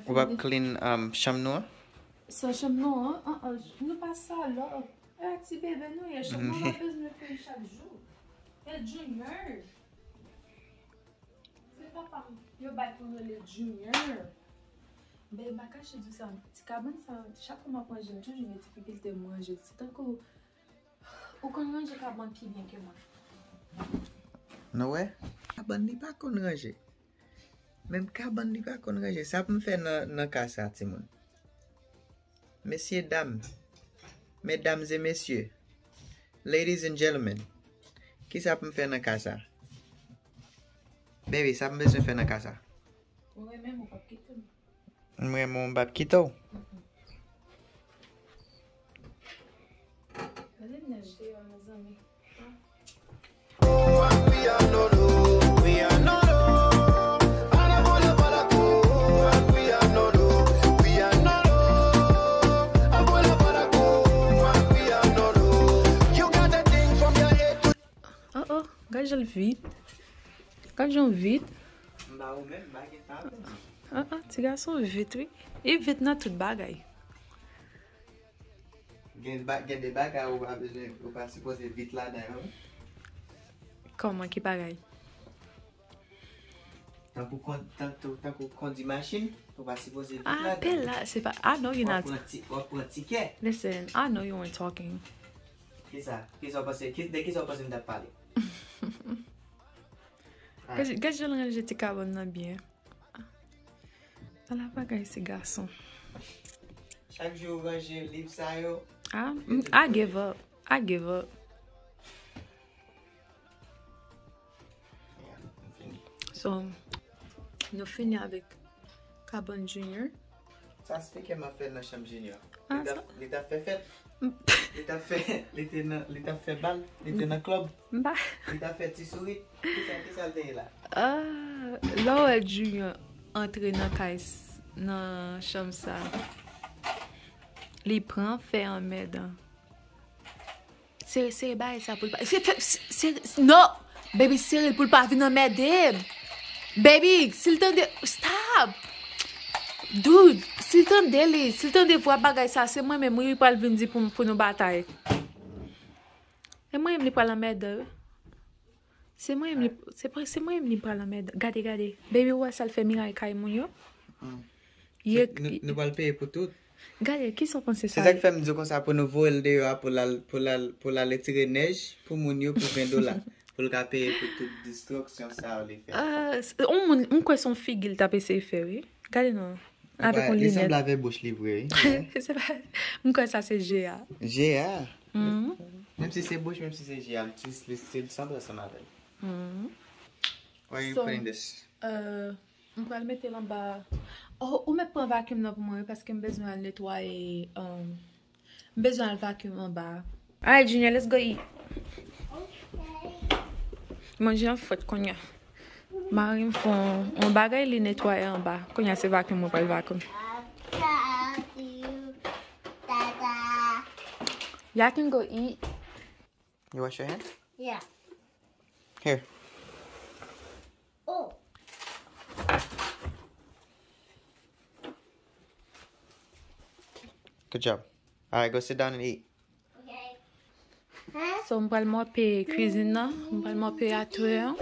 Ou p ap clean um, chanm nou an? Sa chanm nou an, an, an, nou pa salòp. E ti bebe nou ye, chanm nou pa bezwen fè chak jou. E Junior. Se papa m, yo bay pou rele Junior. Ben, m pa kache di sa, ti kabann sa, chak fwa m ap ranje l, toujou gen difikilte m ranje l. Se tankou ou konn ranje kabann pi byen ke mwen. Nou wè? Kabann li pa konn ranje. Menm kabann li pa konn ranje. Sa pou m fè nan, nan ka sa, timoun? Mesye dam, medam e mesye, ladies and gentlemen, kisa pou m fè nan ka sa? Baby, sa pou m bezwen fè nan ka sa? Ou renmen m, ou p ap kite m. M renmen w, m p ap kite w. Gade nèj deyò, mezanmi. Oh, oh, gad jan l vit. Gad jan l vit. M ba ou menm, m pa gen sa. Ah, ah, ti gason vit, wi. E vit nan tout bagay. Gen, ba, gen de bagay ou pa bezwen, ou pa sipoze vit ladan yo. Kòman, ki bagay? Tankou kon, tankou, tankou kondi machin, ou pa sipoze vit Ah, ladan. Pela, se pa, I know you're W ap not. Pran ti, w ap pran tikè. Listen, I know you weren't talking. Kisa? Kisa w panse? Ki, de kisa w panse m t ap pale? Gad, gad jan l ranje ti kabann nan byen. Ala bagay se gason. Chak jou ou ranje liv sa yo. Ah, m- I give up. I give up. Yeah, m fini. So, nou fini avèk kabann Junior. Sa se ke m ap fè nan chanm Junior. Ah, Li t ap, li t ap fè fèt. Li t ap fè, li te nan, li t ap fè bal, li te nan klòb, M pa. Li t ap fè ti sourit. Kisa, kisa l te ye la? Ah, lè w wè Junior antre nan kay s- nan chanm sa, li pran fè anmèdan. Sere, sere bagay sa pou l pa. Se, se, se, se, non! Baby, sere l pou l pa vin anmède m. Baby, si l tande. Stop! Dude, si l tande li, si l tande vwa bagay sa, se mwen menm, wi, li pral vin di pou, pou nou batay. E mwen menm li pral anmède, wi. Se mwen menm li, se, pa- se mwen menm li pral anmède. Gade, gade. Baby, ou wè sa l fè miray kay moun yo? Hmm. Ye, Nou, nou pral peye pou tout. Gade, kisa w panse Se sa sa ye? K fè m di w konsa pou nou voye l deyò a pou l al, pou l al, pou l al etire nèj pou moun yo pou ven dola. Pou l ka peye pou tout destriksyon sa yo li fè. Ah, s- yon moun, m kwè se yon figi l t ap eseye fè, wi. Gade non. Avèk yon Li linèt. Sanble avèk bouch li vre, wi. Se pa, m kwè sa se je a. Je a. Menm si se bouch, menm si se je a, li, li, li still sanble ansanm avè l. Where are you putting this? Euh, m pral mete l anba. Oh, ou mèt pran vacuum nan pou mwen, wi, paske m bezwen al netwaye, um, m bezwen al vacuum anba. Alright, Junior, let's go eat. Manje an fèt kounye a. Mari m fè yon, yon bagay, li netwaye anba. Kounye a se vacuum mwen pral vacuum. Y'all can go eat. You wash your hand? Yeah. Here. Oh. Good job. All right, go sit down and eat. Okay. Huh? So, m pral mòpe kwizin nan. M pral mòpe atè an.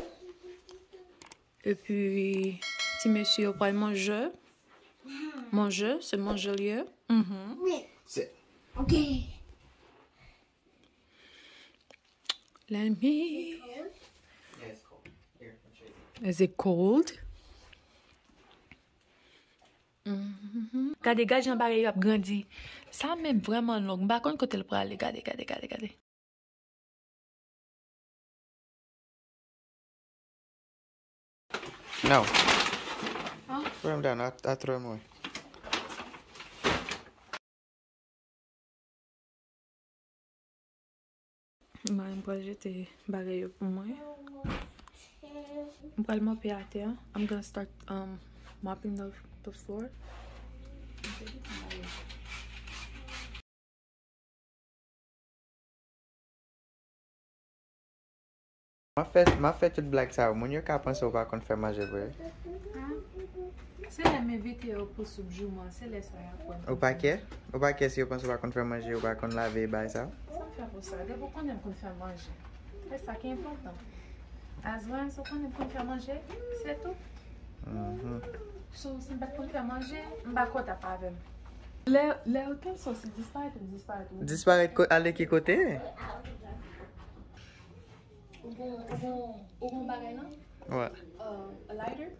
Epi, ti mesye yo pral manje. Manje, se manje li ye. Mhm. Sit. Okay. Let me. Yeah, it's cold. Here, I'll show you. Is it cold? Mhm. Gade, gade jan bagay yo ap grandi. Sa menm vrèman long. M pa konn kote l prale. Gade, gade, gade, gade. No. Huh? Throw him down. I, I throw him away. Mwen, m pral jete bagay yo pou mwen. M pral mòpe atè an. I'm gonna start, um, mopping the, the floor. M ap fè, m ap fè tout blag sa yo. Moun yo ka panse ou pa konn fè manje vre. Ah. Se lè m envite yo pou soup jouman, se lè sa y ap konn. Ou pa kè? Ou pa kè si yo panse ou pa konn fè manje, ou pa konn lave bagay sa yo? Sa m fè pou sa? Depi w konnen m konn fè manje. Se sa ki enpòtan. As long as ou konnen m konn fè manje, se tou. Mhm. So, si m pa t konn fè manje, m pa kwè w t ap avè m. Lè, lè yo te sòsi disparèt, ou disparèt, ou. Disparèt ko-, ale ki kote? Ou gon, ou gon, ou gon bagay la? What? Uh, a lighter?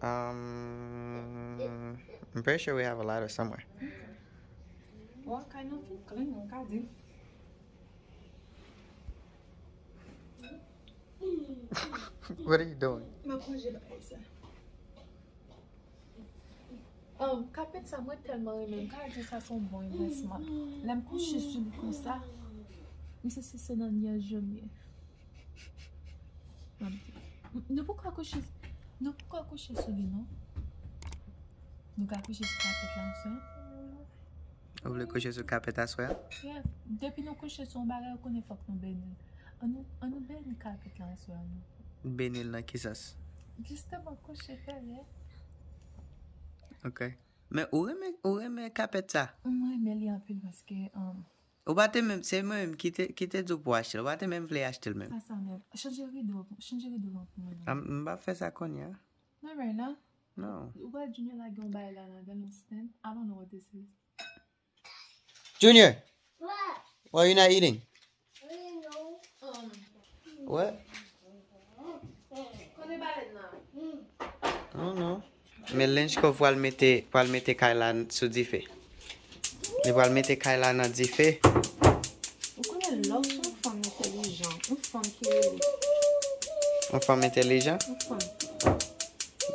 Um, I'm pretty sure we have a lighter somewhere. Bon, kay nou fin clean, nou ka di. What are you doing? M ap ranje bagay sa. Um, kapèt sa, mwen tèlman renmen l. M ka di sa se yon bon envèsman. Lè m kouche sou li konsa, m santi se nan nyaj yo m ye. M ap di, nou poko kouche, nou poko kouche sou li, non? Nou ka kouche sou kapèt la, sa? Ou vle kouche sou kapèt aswè a? Yeah. Depi nou kouche sou yon bagay, ou konnen fòk nou beni l. An nou, an nou beni kapèt la aswè a, non? Beni l nan ki sans? Jisteman, kouche fè byen. Ok. Men ou renmen, ou renmen kapèt sa? Mwen renmen li anpil paske, um, ou pa te menm, se mwen menm ki te, ki te di w pou w achte l. Ou pa te menm vle achte l menm. Pa sa menm. Chanje rido, chanje rido an pou mwen non. M, m pa fè sa kounye a. Not right now. No. Ou wè Junior lage yon bagay la nan, nan yon stand. I don't know what this is. Junior, why you not eating? What? Kote balèn nan? I don't know. Men Lenchko pral mete, pral mete kay la sou dife. Li pral mete kay la nan dife. Ou konnen lè w se yon fanm entèlijan, yon fanm ki rele. Yon fanm entèlijan? Yon fanm.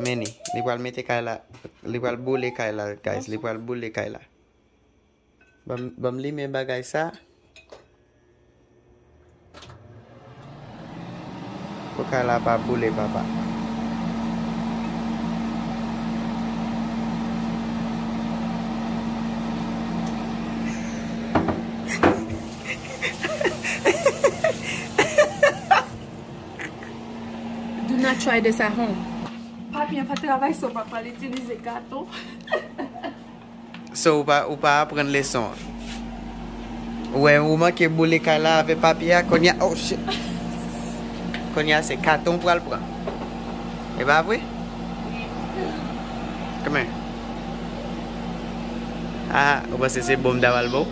Men ni, li pral mete kay la, li pral boule kay la, guys, li pral boule kay la. Ban m, ban m limen bagay sa. Pou kay la pa boule, papa. Do not try this at home. Papi an pa travay, so papa l itilize katon. So, ou pa, ou pa aprann leson an. Ou wè, ou manke boule kay la avè papye a, kounye a, oh shit. Kounye a, se katon ou pral pran. E pa vre? Kòman? Ah, ou panse se bon m ta pral ba w?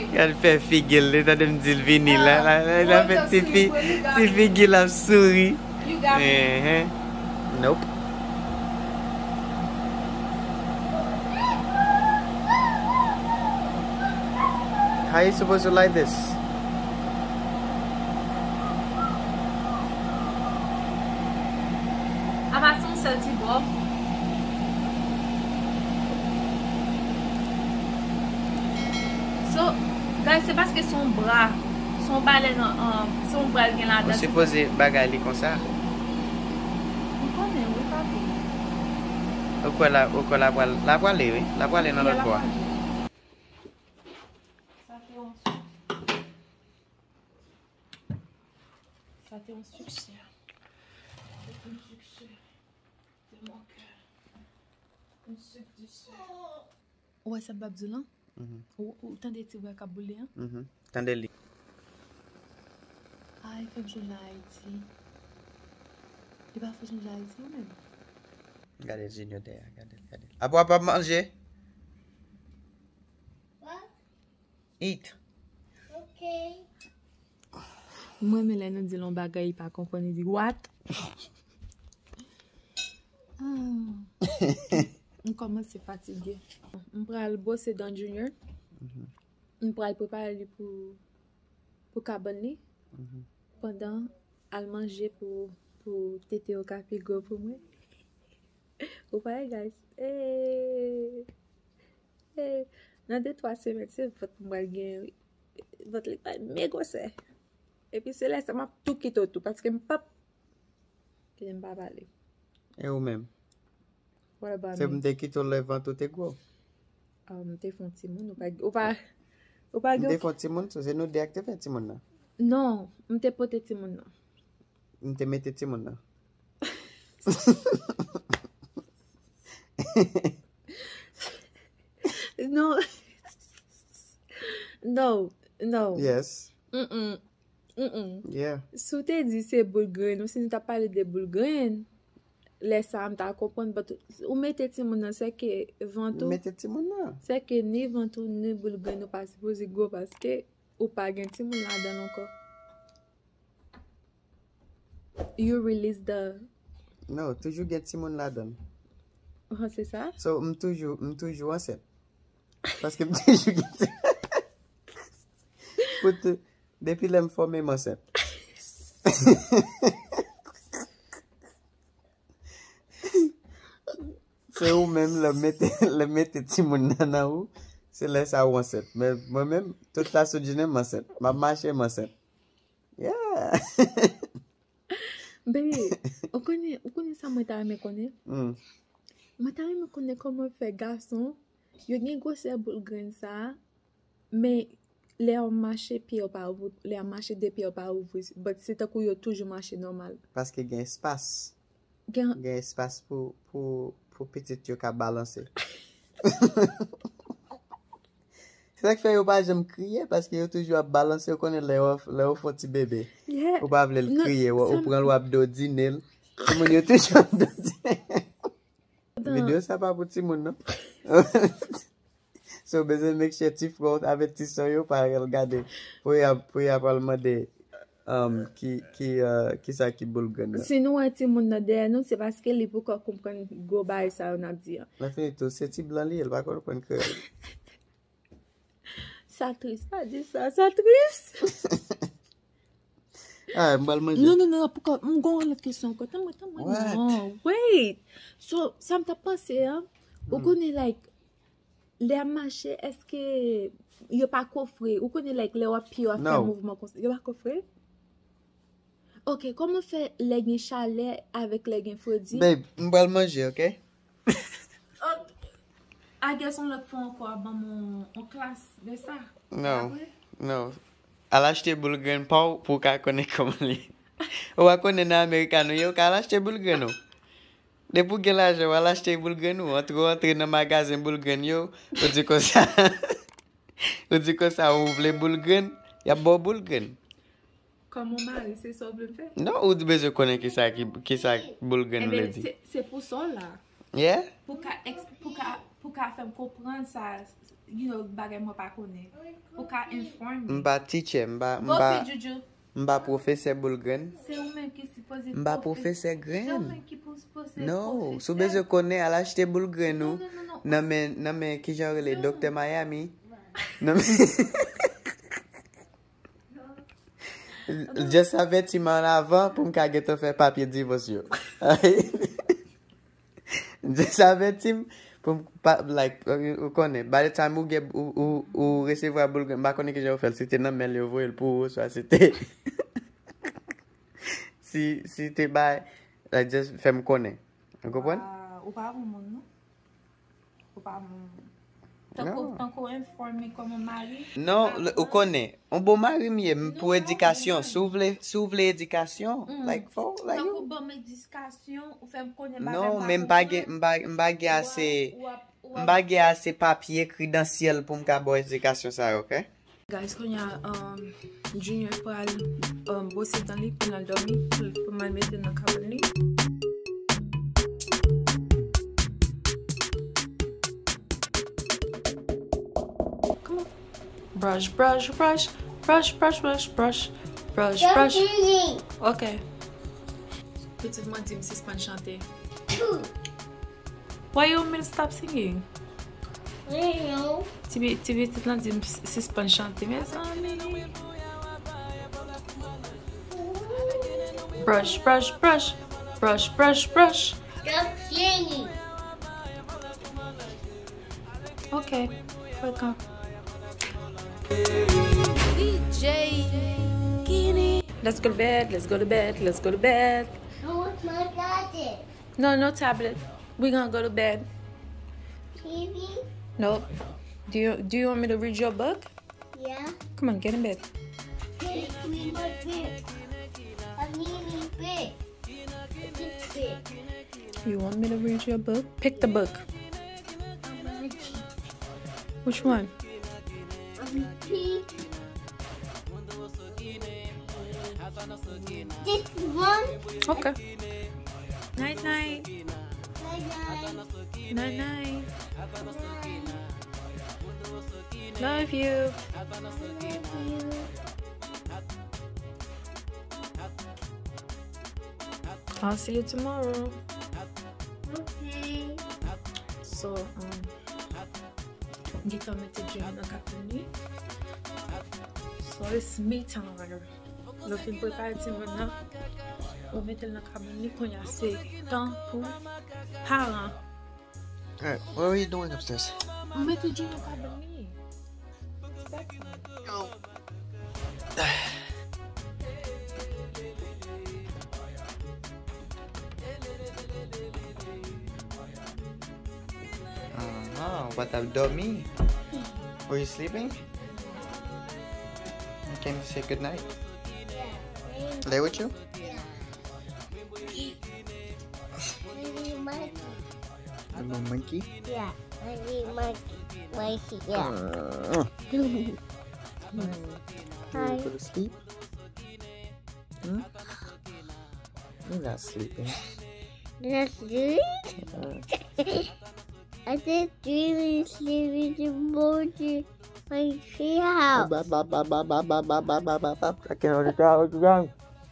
Gad fè figi l, li tande m di l vini la, la, la, la fè ti fi, ti figi l ap souri. Ehe. Nope. How you supposed to light this? Apa se yon sèl ti bò. So, guys, se paske se yon bra. Se yon balèn, um, se yon bra l gen ladan. Ou sipoze bagay li konsa. M konnen, wi, papi. Ou kwè la, ou kwè la pral, la prale, wi. La prale nan lòt bò a. Sa te yon, sa te yon siksè. Se te yon siksè de mon kè. Yon sik di sè. Ou wè sa m ap di w lan? Ou, ou tande ti bwa k ap boule an? Tande li. Ay, fè m sonje Ayiti. Li pa fè w sonje Ayiti ou menm? Gade Junior dèyè, gade, gade. Apa w ap manje? Eat. M renmen lè nou di l yon bagay, li pa konprann, li di, "What?" Ah. M kòmanse fatige. M pral bwose dan Junior. M pral prepare li pou, pou kabann li. Pandan al manje pou, pou tete yo ka pi gwo pou mwen. Ou pa wè, guys? Eh, eh, nan de twa semèn, se vant m pral genyen, wi. Vant li pral byen gwosè. Epi se lè sa m ap tou kite w tou, paske m p ap kite m pa pale. E ou menm? What about Se m me? Te kite w lè vant ou te gwo. Ah, m te fè yon timoun, ou pa, ou pa, ou pa M gen te fè yon timoun, so se nou de a k te fè timoun nan. Non, m te pote timoun nan. M te mete timoun nan. Non. Non, non. Yes. Mm-mm. Mm-mm. Yeah. Si w te di se boul grenn, ou si nou t ap pale de boul grenn, lè sa a m ta konprann, but ou mete timoun nan, se ke vant M ou, mete timoun nan. se ke ni vant ou, ni boul grenn ou pa sipoze gwo paske ou pa gen timoun ladan l ankò. You release the No, toujou gen timoun ladan l. Oh, se sa? So, m toujou, m toujou ansent. Paske m toujou gen timoun. Pou tou, depi lè m fòme, m ansent. Se ou menm lè mete, lè mete timoun nan nan ou, se lè sa ou ansent. Men mwen menm, tout la sou jounen m ansent. M ap mache, m ansent. Yeah. Baby, ou konnen, ou konnen sa mwen ta renmen konnen? Hmm. Mwen ta renmen konnen kòman fè gason, yo gen gwosè boul grenn sa a, men lè yo mache, pye yo pa ouvri, lè yo mache, de pye yo pa ouvri, but se tankou yo toujou mache nòmal. Paske gen espas. Gen, Gen espas pou, pou, pou pitit yo ka balanse. Se sa k fè yo pa janm kriye, paske yo toujou ap balanse, yo konnen lè yo, lè yo fè yon ti bebe. Yeah. Ou pa vle l Non, kriye, ou, ou sa- pran l, w ap dodine l. Timoun yo toujou ap dodine. Atann. Videyo sa pa pou timoun, non. So, w bezwen make sure ti frè w avèk ti sè yo pa al gade. Pou y ap, pou y ap al mande um, ki, ki, uh, ki sa ki boul grenn nan. Si nou wè timoun nan dèyè nou, se paske li poko konprann gwo bagay sa yo n ap di an. Nan fini tou, se ti blan li ye, l pa konprann kreyòl. Sa tris, pa di sa, sa tris. Ah, m pral manje. Non, non, non, poko, m gon yon lòt kesyon ankò. Tann mwen, tann mwen, What? Non, wait. So, sa m t ap panse an, ou konnen, like, lè y ap mache, èske yo pa kofre? Ou konnen, like, lè w ap pye, w ap fè No. Mouvman konsa, yo pa kofre? Ok, kòman fè lè gen chalè avèk lè gen fredi? Babe, m pral manje, ok? Oh, I guess yon lòt fwa ankò, a ban m yon, yon klas de sa. No, Apre? No. Al achte boul grenn pa w pou w ka konnen kòman li. Ou pa konnen nan Amerika nou ye, ou ka al achte boul grenn ou. Depi w gen lajan, w al achte boul grenn ou. Antre w antre nan magazen boul grenn yo, ou di konsa. Ou di konsa, ou vle boul grenn, y ap ba w boul grenn. Kòm yon mari, se sa w vle m fè? Non, ou bezwen konnen kisa ki, kisa boul grenn vle Ebyen, di. Se, se pou sa w la. Yeah? Pou ka, eks- pou ka, pou ka fè m konprann sa, you know, bagay mwen pa konnen. Pou ka inform M pa teacher, m pa, m Go pa, pi Juju. M pa pwofesè boul grenn. Se ou menm ki sipoze M pa pwofesè. Pwofesè grenn. Se ou menm ki pou pwofesè. No, si w bezwen konnen, al achte boul grenn ou. Non, non, non, non. Nan men, nan men, kijan yo rele, Doktè Miami. Nan men, Just avèti m an avan pou m ka gentan fè papye divòs yo. Just avèti m pou m pa, like, ou konnen, by the time ou gen, ou, ou, ou resevwa boul grenn, m pa konnen kijan yo fè l, si te nan men l yo voye l pou ou, oswa si te, si, si te bay, like, just fè m konnen. Ou konprann? Ah, ou pa bon moun, non. Ou pa bon moun. Tankou, tankou informe kòman mari. Non, ou konnen, yon bon mari m ye, m pou edikasyon. Si w vle, si w vle edikasyon, like, fò, like, tankou ban m edikasyon, ou fè m konnen bagay. Non, men m pa gen, m pa, m pa gen ase, m pa gen ase papye kredansyèl pou m ka ba w edikasyon sa yo, ok? Guys, kounye a, um, Junior pral, um, bwose dan li pou l al dòmi, pou, pou m al mete l nan kabann li. Come on. Brush, brush, brush, brush, brush, brush, brush, brush, brush. Ok. Pitit mwen di m sispann chante. Why you want me to stop singing? Ti pi-, ti pitit lan di m s-, sispann chante, mezanmi. Brush, brush, brush. Brush, brush, brush. Stop singing. Ok, frekan. D J Kenny. Let's go to bed, let's go to bed, let's go to bed. I want my glasses. No, no tablet. We gonna go to bed. T V? Nope. Do you, do you want me to read you a book? Yeah. Come on, get in bed. Please read my book. I need a book. This book. You want me to read you a book? Pick the book. Which one? Um, P. This one. Okay. Night night. Bye bye. Night night. Love you. Love you. I'll see you tomorrow. Okay. So, um, Gentan mete Junior nan kabann li. So it's me time. Lè w fin prepare timoun nan, ou mete l nan kabann li, kounye a se tan pou paran. Alright, what are you doing upstairs? Ou mete Junior nan kabann li. Yo. Aha, w pa t ap dòmi? Were you sleeping? You came to say good night? Play with you? Little monkey. Yeah, little monkey. Monkey, yeah. Mm. Hi. You go to sleep? Hmm? You're not sleeping. Not sleeping? Uh. I just dreaming, sleeping, emoji, my tree house. Ba, ba, ba. I can't understand what you're saying.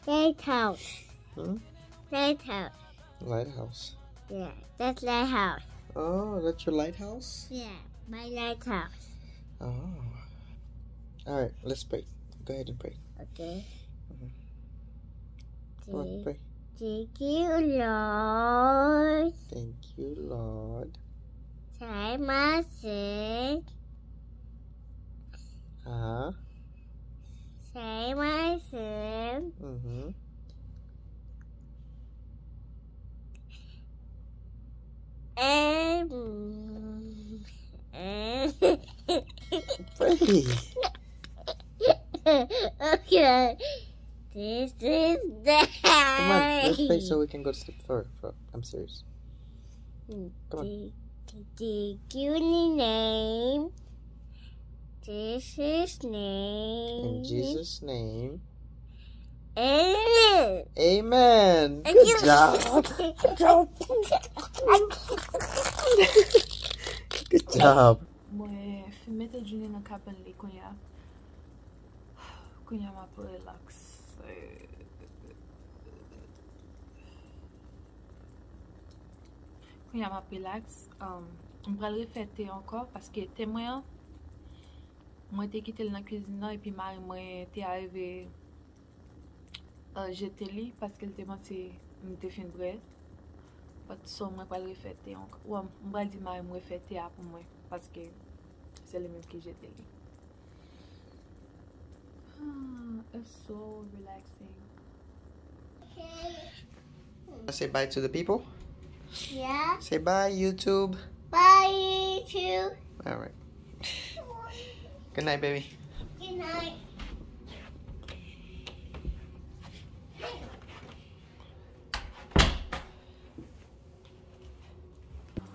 Lighthouse. Hmm? Lighthouse. Lighthouse. Yeah, that's lighthouse. Oh, that's your lighthouse? Yeah, my lighthouse. Oh. All right, let's pray. Go ahead and pray. Okay. Mm-hmm. Come on, pray. Thank you, Lord. Thank you, Lord. Say my sin. Uh-huh. Say my sin. Mm-hmm. And, and Pray. Okay. This is the Come on, let's pray so we can go to sleep. For, for, I'm serious. Come on. Thank you, name. Jesus' name. In Jesus' name. Amen. Amen. Good job. Good job. Good job. Mwen fin mete Junior nan kabann li kounye a. Kounye a m ap relax. Kounye a m ap relax. Um, m pral refè te ankò paske te mwen an, mwen te kite l nan kwizin nan epi mari mwen te arive uh, jete li paske l te panse m te fin bwè. But so mwen pral refè te ankò. Well, m pral di mari m refè te a pou mwen paske se li menm ki jete li. Ah, it's so relaxing. Say bye to the people. Yeah. Say bye, YouTube. Bye, YouTube. All right. Good night, baby. Good night.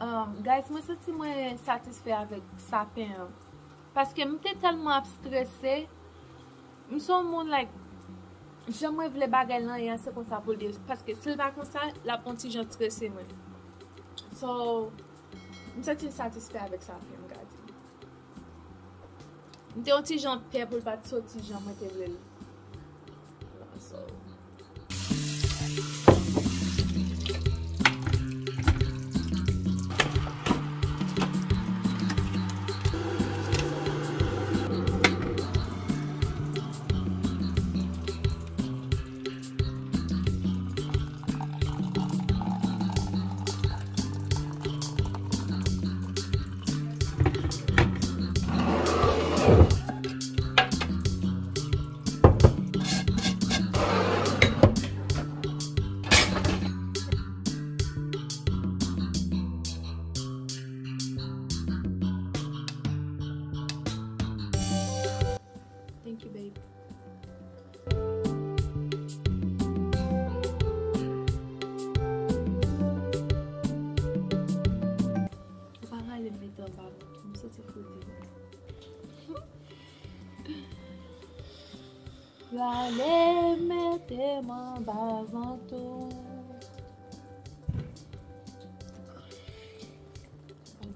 Um, guys, mwen santi mwen satisfè avèk sapen an. Paske m te tèlman ap strese. M se yon moun, like, jan mwen vle bagay lan ye a, se konsa pou l ye. Paske si l pa konsa, l ap yon ti jan strese mwen. So, m santi m satisfè avèk sapen an, m ka di. M te yon ti jan pè pou l pa t soti jan mwen te vle l. So, thank you, babe. Ou pa rale m mete anba vantou, m santi fou di. Rale mete m anba vantou.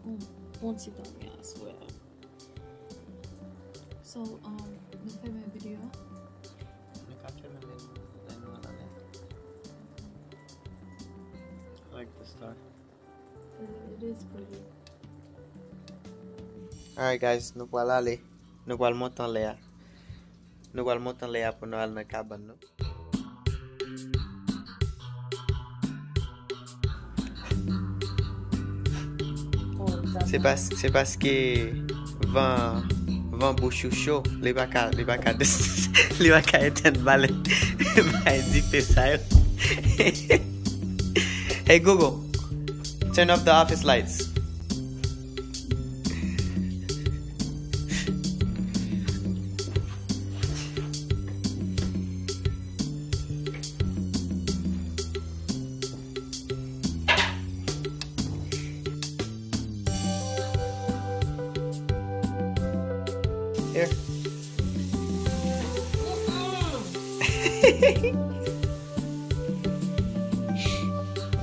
Bon, bon ti tan, I swear. So, um, nou fèmen videyo a? Nou ka fèmen lè nou, lè nou al anlè. I like the star. It is pretty. Alright, guys, nou pral ale. Nou pral monte anlè a. Nou pral monte anlè a pou nou al nan kabann nou. Se pas, se paske van, van bouch ou cho, li pa ka, li pa ka, li pa ka etenn balèn bay dife sa yo. Hey Google, turn off the office lights. Here.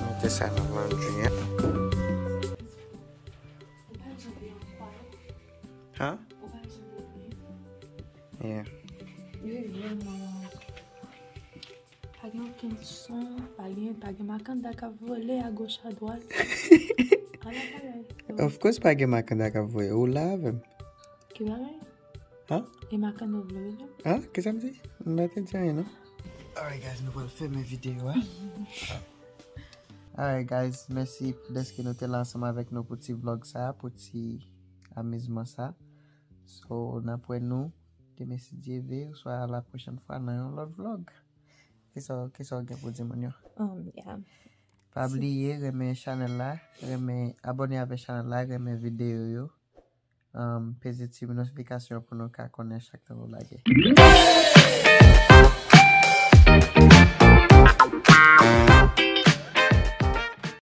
Mete sa nan van Junior. Huh? Yeah. Pa gen okenn son, pa gen, pa gen makanda k ap vole agoch adwat. Ala bagay. Of course, pa gen makanda k ap vole. Ou la avè m. Ki bagay? Huh? E makanda w vle vole? Huh? Kisa m di? M pa te di anyen, non? Alright, guys, nou pral fèmen videyo a. Alright, guys, mèsi dèske nou te la ansanm avèk nou pou ti vlog sa, pou ti amizman sa. So, n ap wè nou demen si Dye ve, oswa la pwochèn fwa nan yon lòt vlog. Kisa, kisa w gen pou di moun yo? Um, yeah. Pa bliye renmen chanèl la, renmen abòne avèk chanèl la, renmen videyo yo. Um, peze ti notifikasyon pou nou ka konnen chak tan nou lage.